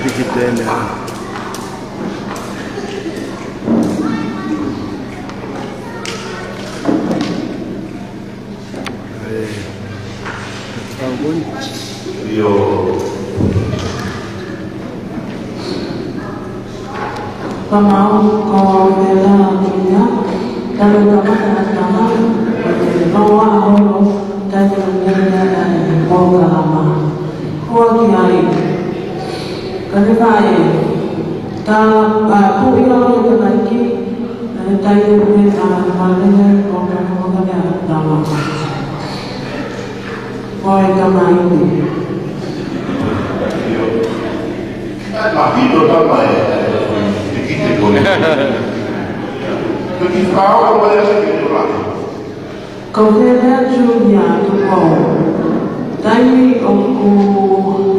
piki tene. ʻIo. Kamau ko Vela Kinia, talu kamata tama, ko te noa holo, talu ngena ai polokalama. Kua ki ai. Ka ne fai, ta, a, pui o le kanaki, Naʻe taimi pē ʻa Malele ʻo ka hoka mea tama. Ko e tama ʻi. Mahino tama e, e kite ko. Ko ki fao ko mai ʻa se ke tula. Ko Vela Junior Tupou. Taimi ʻoku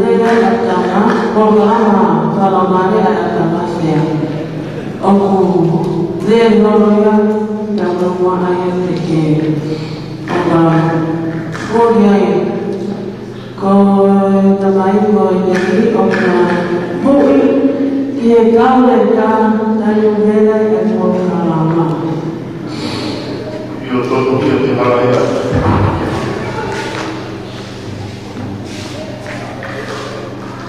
lele ʻa tama, ko lama, ka lama le ʻa tama sea. ʻOku lele lolo ia, tau lama ai te ke. ʻOka, ko ia e. Ko e tamai ko e ʻoka, mui, ki he kau le ka, talu lele e ko ka lama. ʻIo, tonu ia te hala ia.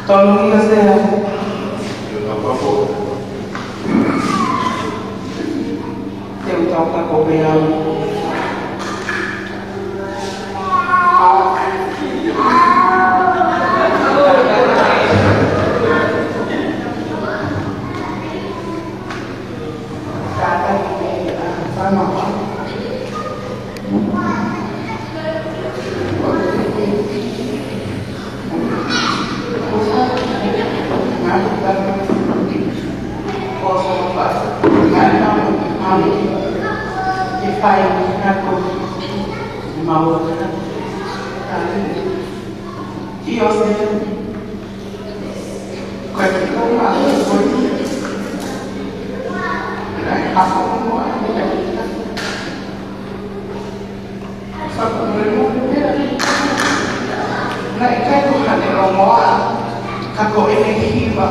Tonu ia sea. ʻIo, ka papo. Te u tau ka ko pe au. Naʻe ʻikai ko hane longoaʻa, ka ko ʻene hiva,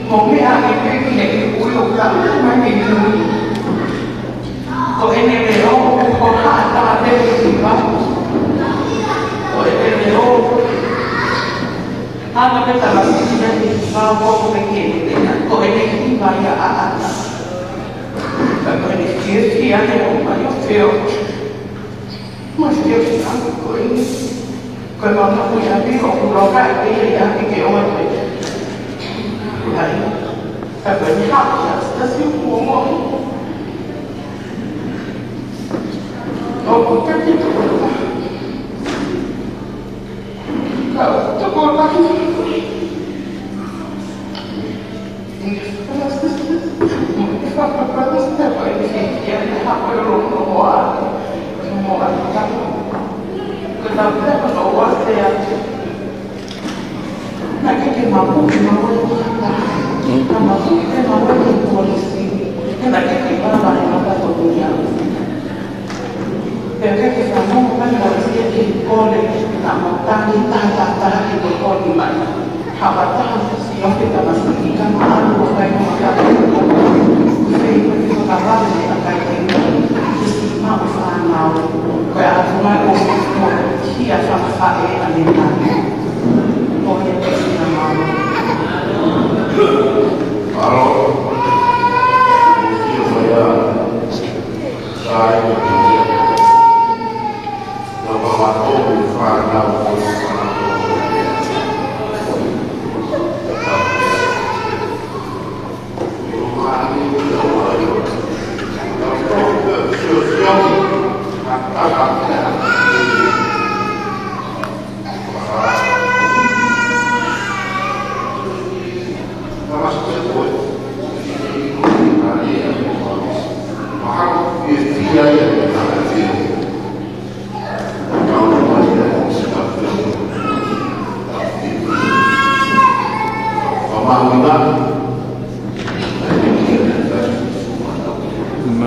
mo meʻa ʻe peki ne i ui o ka mai ne i ui. Ko ʻene leʻo, ko haʻa tā peki hiva. Ko ʻene leʻo, hana pē tala sisi ne i hiva, ko ko peki ʻene leʻo, ko ʻene hiva ia ʻaʻana. Ka ko ʻene fiefia ne o mai o feo. Masiʻi ʻa ko eni. Ko e mamaʻo ia pē ʻoku loka e pē ia ke ke ʻoua te. Ai. Ka ko eni haʻu ia, ta si kuo mo. ʻOku kati toko. Ka toko laki. Naʻe ʻikai ke mapuke maua e tangata. Naʻe mapuke pē maua e polisi. Naʻe ʻikai ke lava e mata ko ia. Pea ʻikai ke fanongo mai ʻa e polisi ki he kole, naʻa mau tangi taha taha taha ki he kole mai. Hapa taha si o ke tamasiʻi ka maʻalu o kai mo mata ko ia. Fei ko ke fakavave ne a kai ke ina. Ke si maʻu fānau. Ko e atu mai o mo kia fakafaʻe a ne nani. Ko ia ke si na maʻu. Alo. Ia ko ia.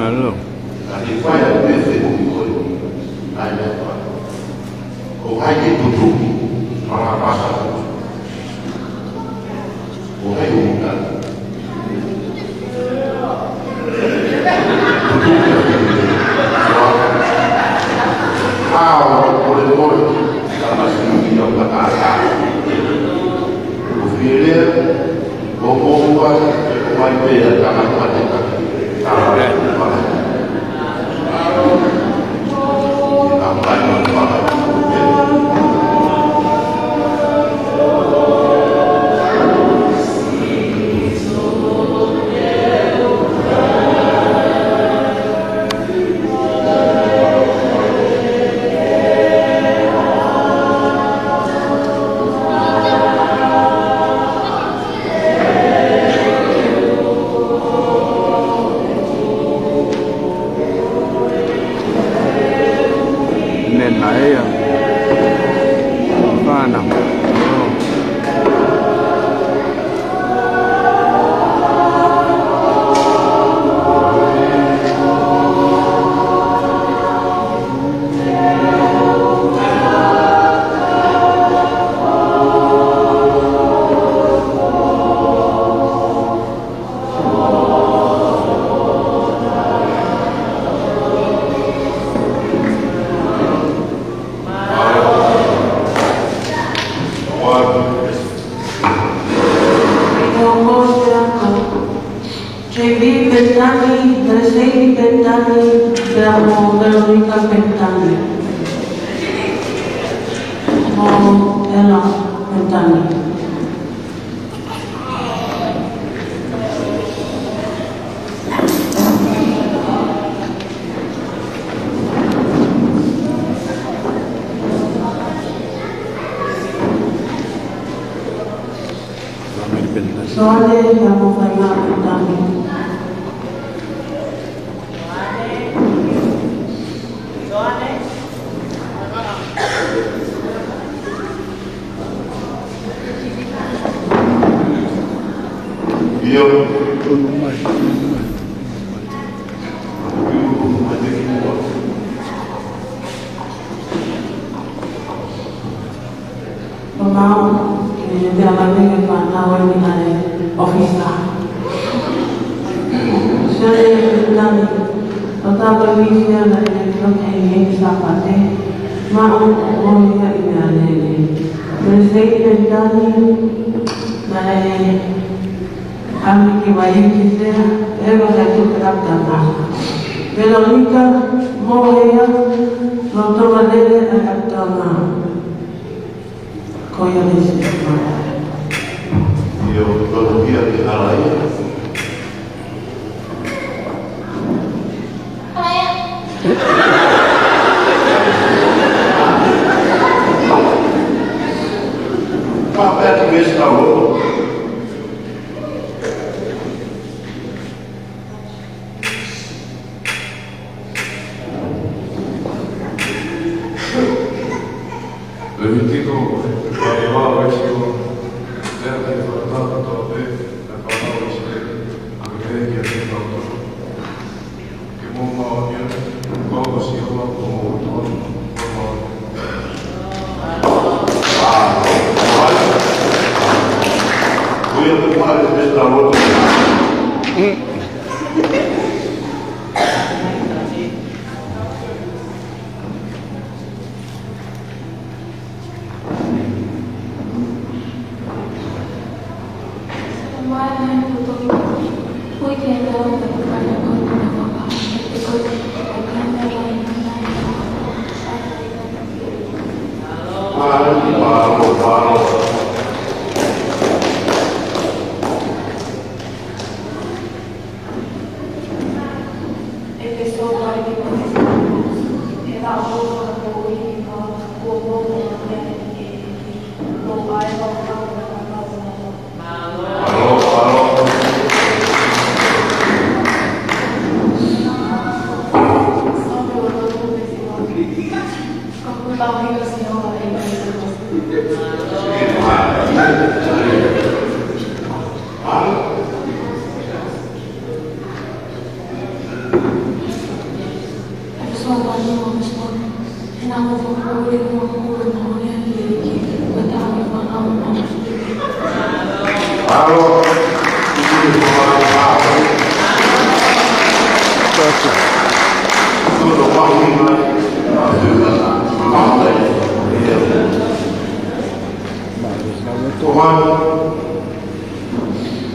Hello. Ka te fai atu e fehuʻi ko eni, ʻa e meʻa ko ē. Ko hai ke tutuki, malapasa. Ko hai ʻoku tala. Tutuki. Hao, kole kole, ka masi ia ka ka ka. Ko fie lea, ko moua, ko mai pea, ka ka ka ka. Nena ia. Fana. J B Petani, Mercedes Petani, pea mo Veronica Petani. Mo Ella Petani. Soane, pea mo Faingaʻa Petani. ʻIo. Ko mau, ke te ala ke fānau eni ʻa e ʻofisa. Sio e Petani, ʻo tāpani sio na e kilo ke hei Sāpate, mau ʻo ia i mea lele. Mercedes Petani, naʻe ami ki mai ki sea, e va ka tu ka ta ma. Veronica, mo ia, no to ma lele a ka ta ma. Ko ia le se ma. ʻIo, ko ia ke ala ia. Pea pea ki West Tower. Levitiko, ʻe ua, Levitiko, ʻe te fakatātā tō te, ʻe fakatātā ʻIsileli, ʻa e meʻa ki he tau tō. Ke mou maʻu ia, ko Sihova ko homou ʻOtua, ko homou. Ko ia ko Mare Pesta Loto.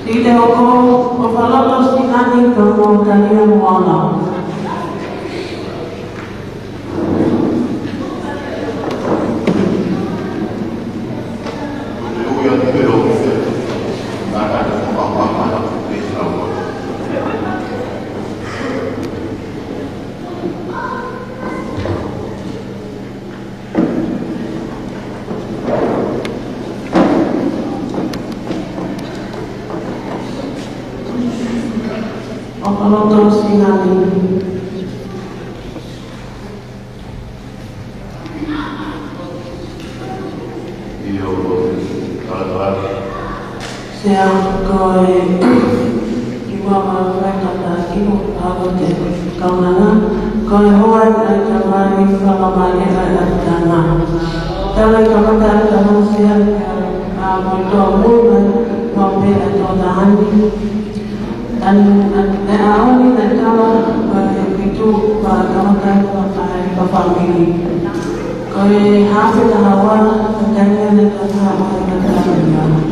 ʻI he hoko ʻo Faloto Singani ka mo Talia Moana. ʻO Faloto Singani. Sea, ko e kimuʻa ʻoku ou fai ha kiʻi pālote kaunanga, ko e hoa ʻa e tamai fakamālie ʻa e ʻAfitana. Tala ʻi he kamata ʻa e tamai sea, ʻa, mo e tō muna, mo pē ʻa e tō tahani. An, an, e ʻaho ni naʻe tala, ko e fitu, ko e kamata ʻa e fāmili. Ko e hafe taha ua, ko e taimi naʻe tala, ko e taimi ia.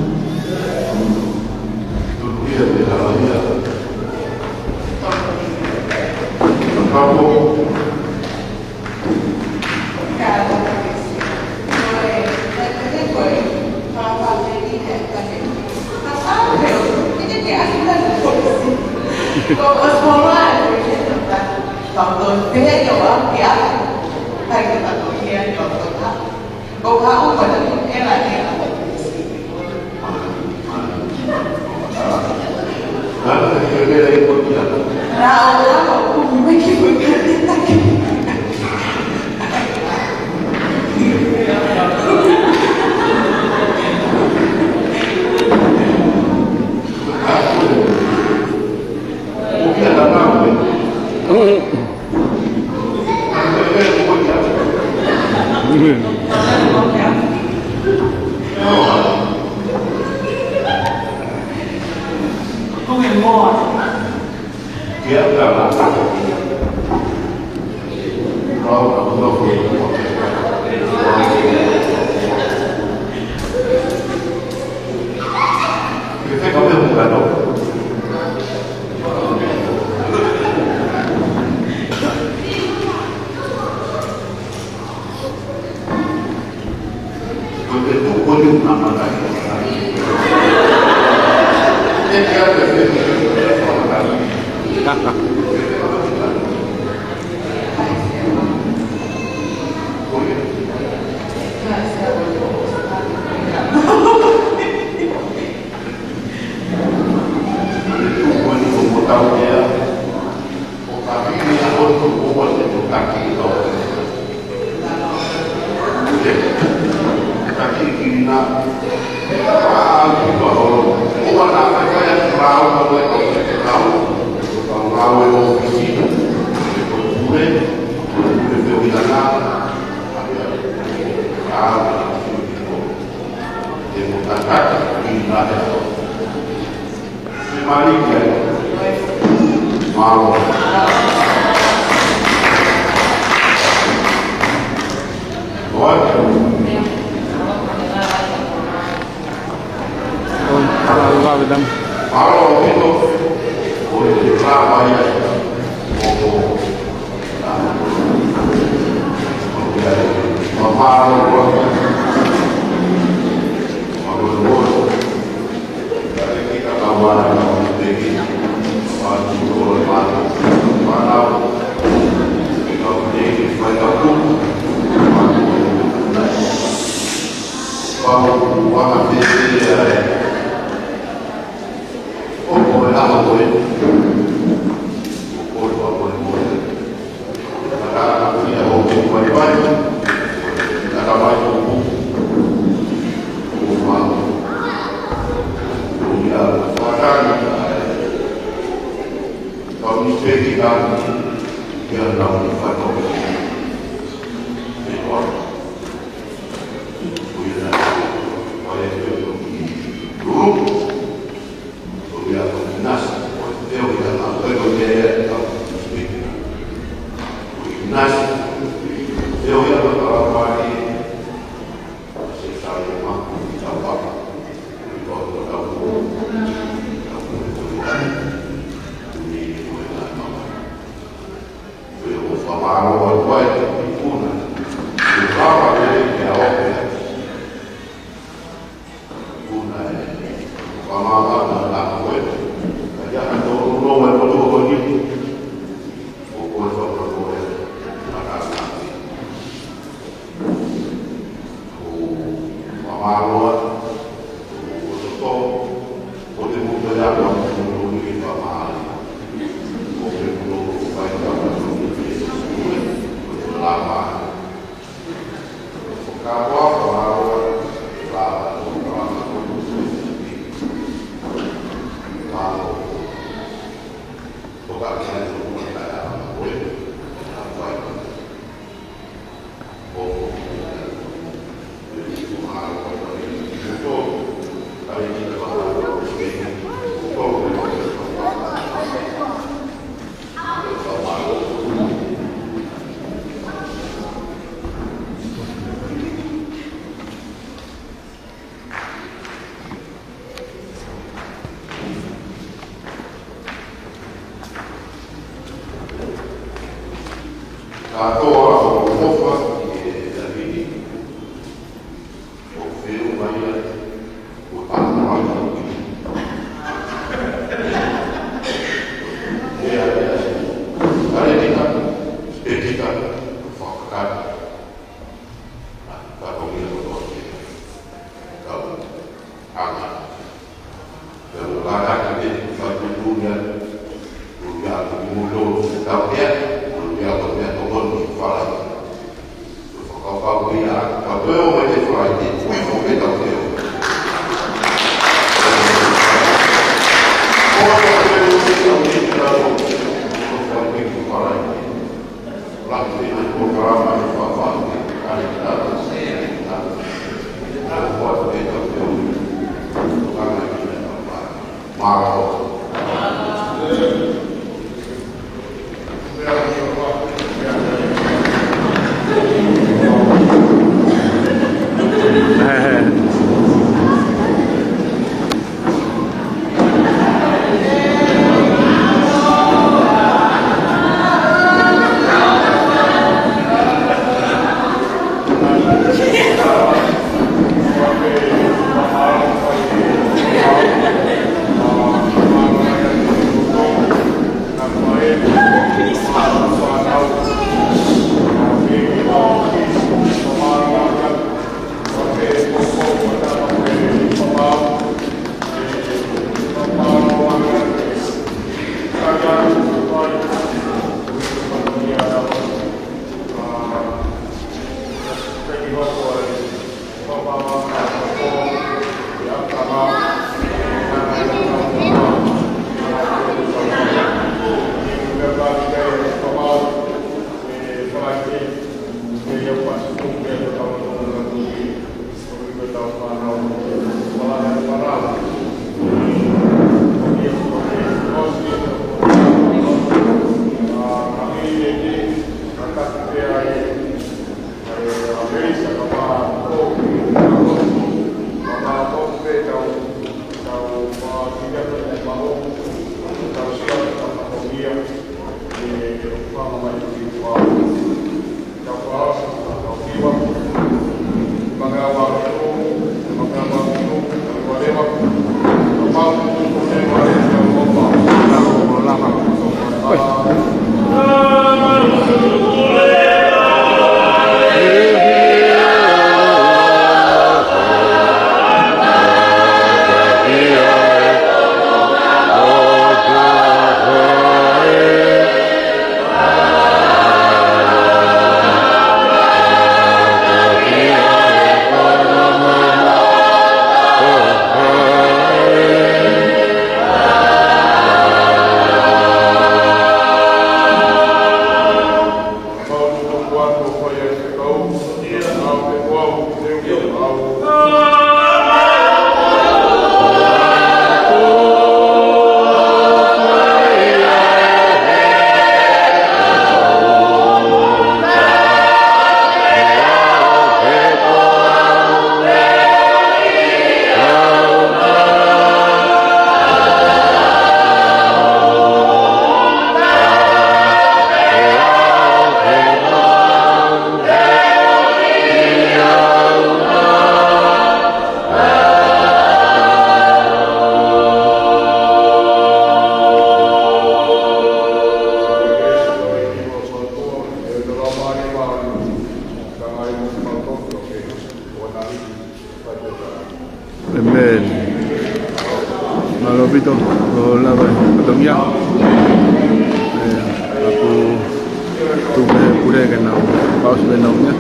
Paus me nau mea.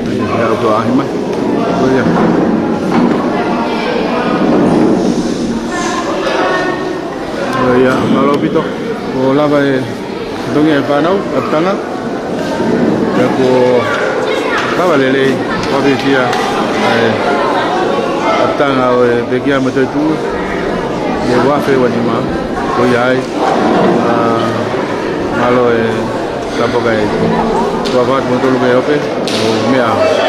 Ai, ia, ʻoku ʻahi mai. Ko ia. Ko ia, mālō ʻaupito. Kuo lava e tongi e fānau, ʻapitanga. Pea kuo lava lelei, ʻo ʻapiʻapia, ʻa e ʻapitanga ʻo e pekia mo e toetuʻu. ʻI he uafe ua nima, ko ia ai. ʻA, mālō e Ka poka e tua vat mo tolu ke ope, ʻo meʻa.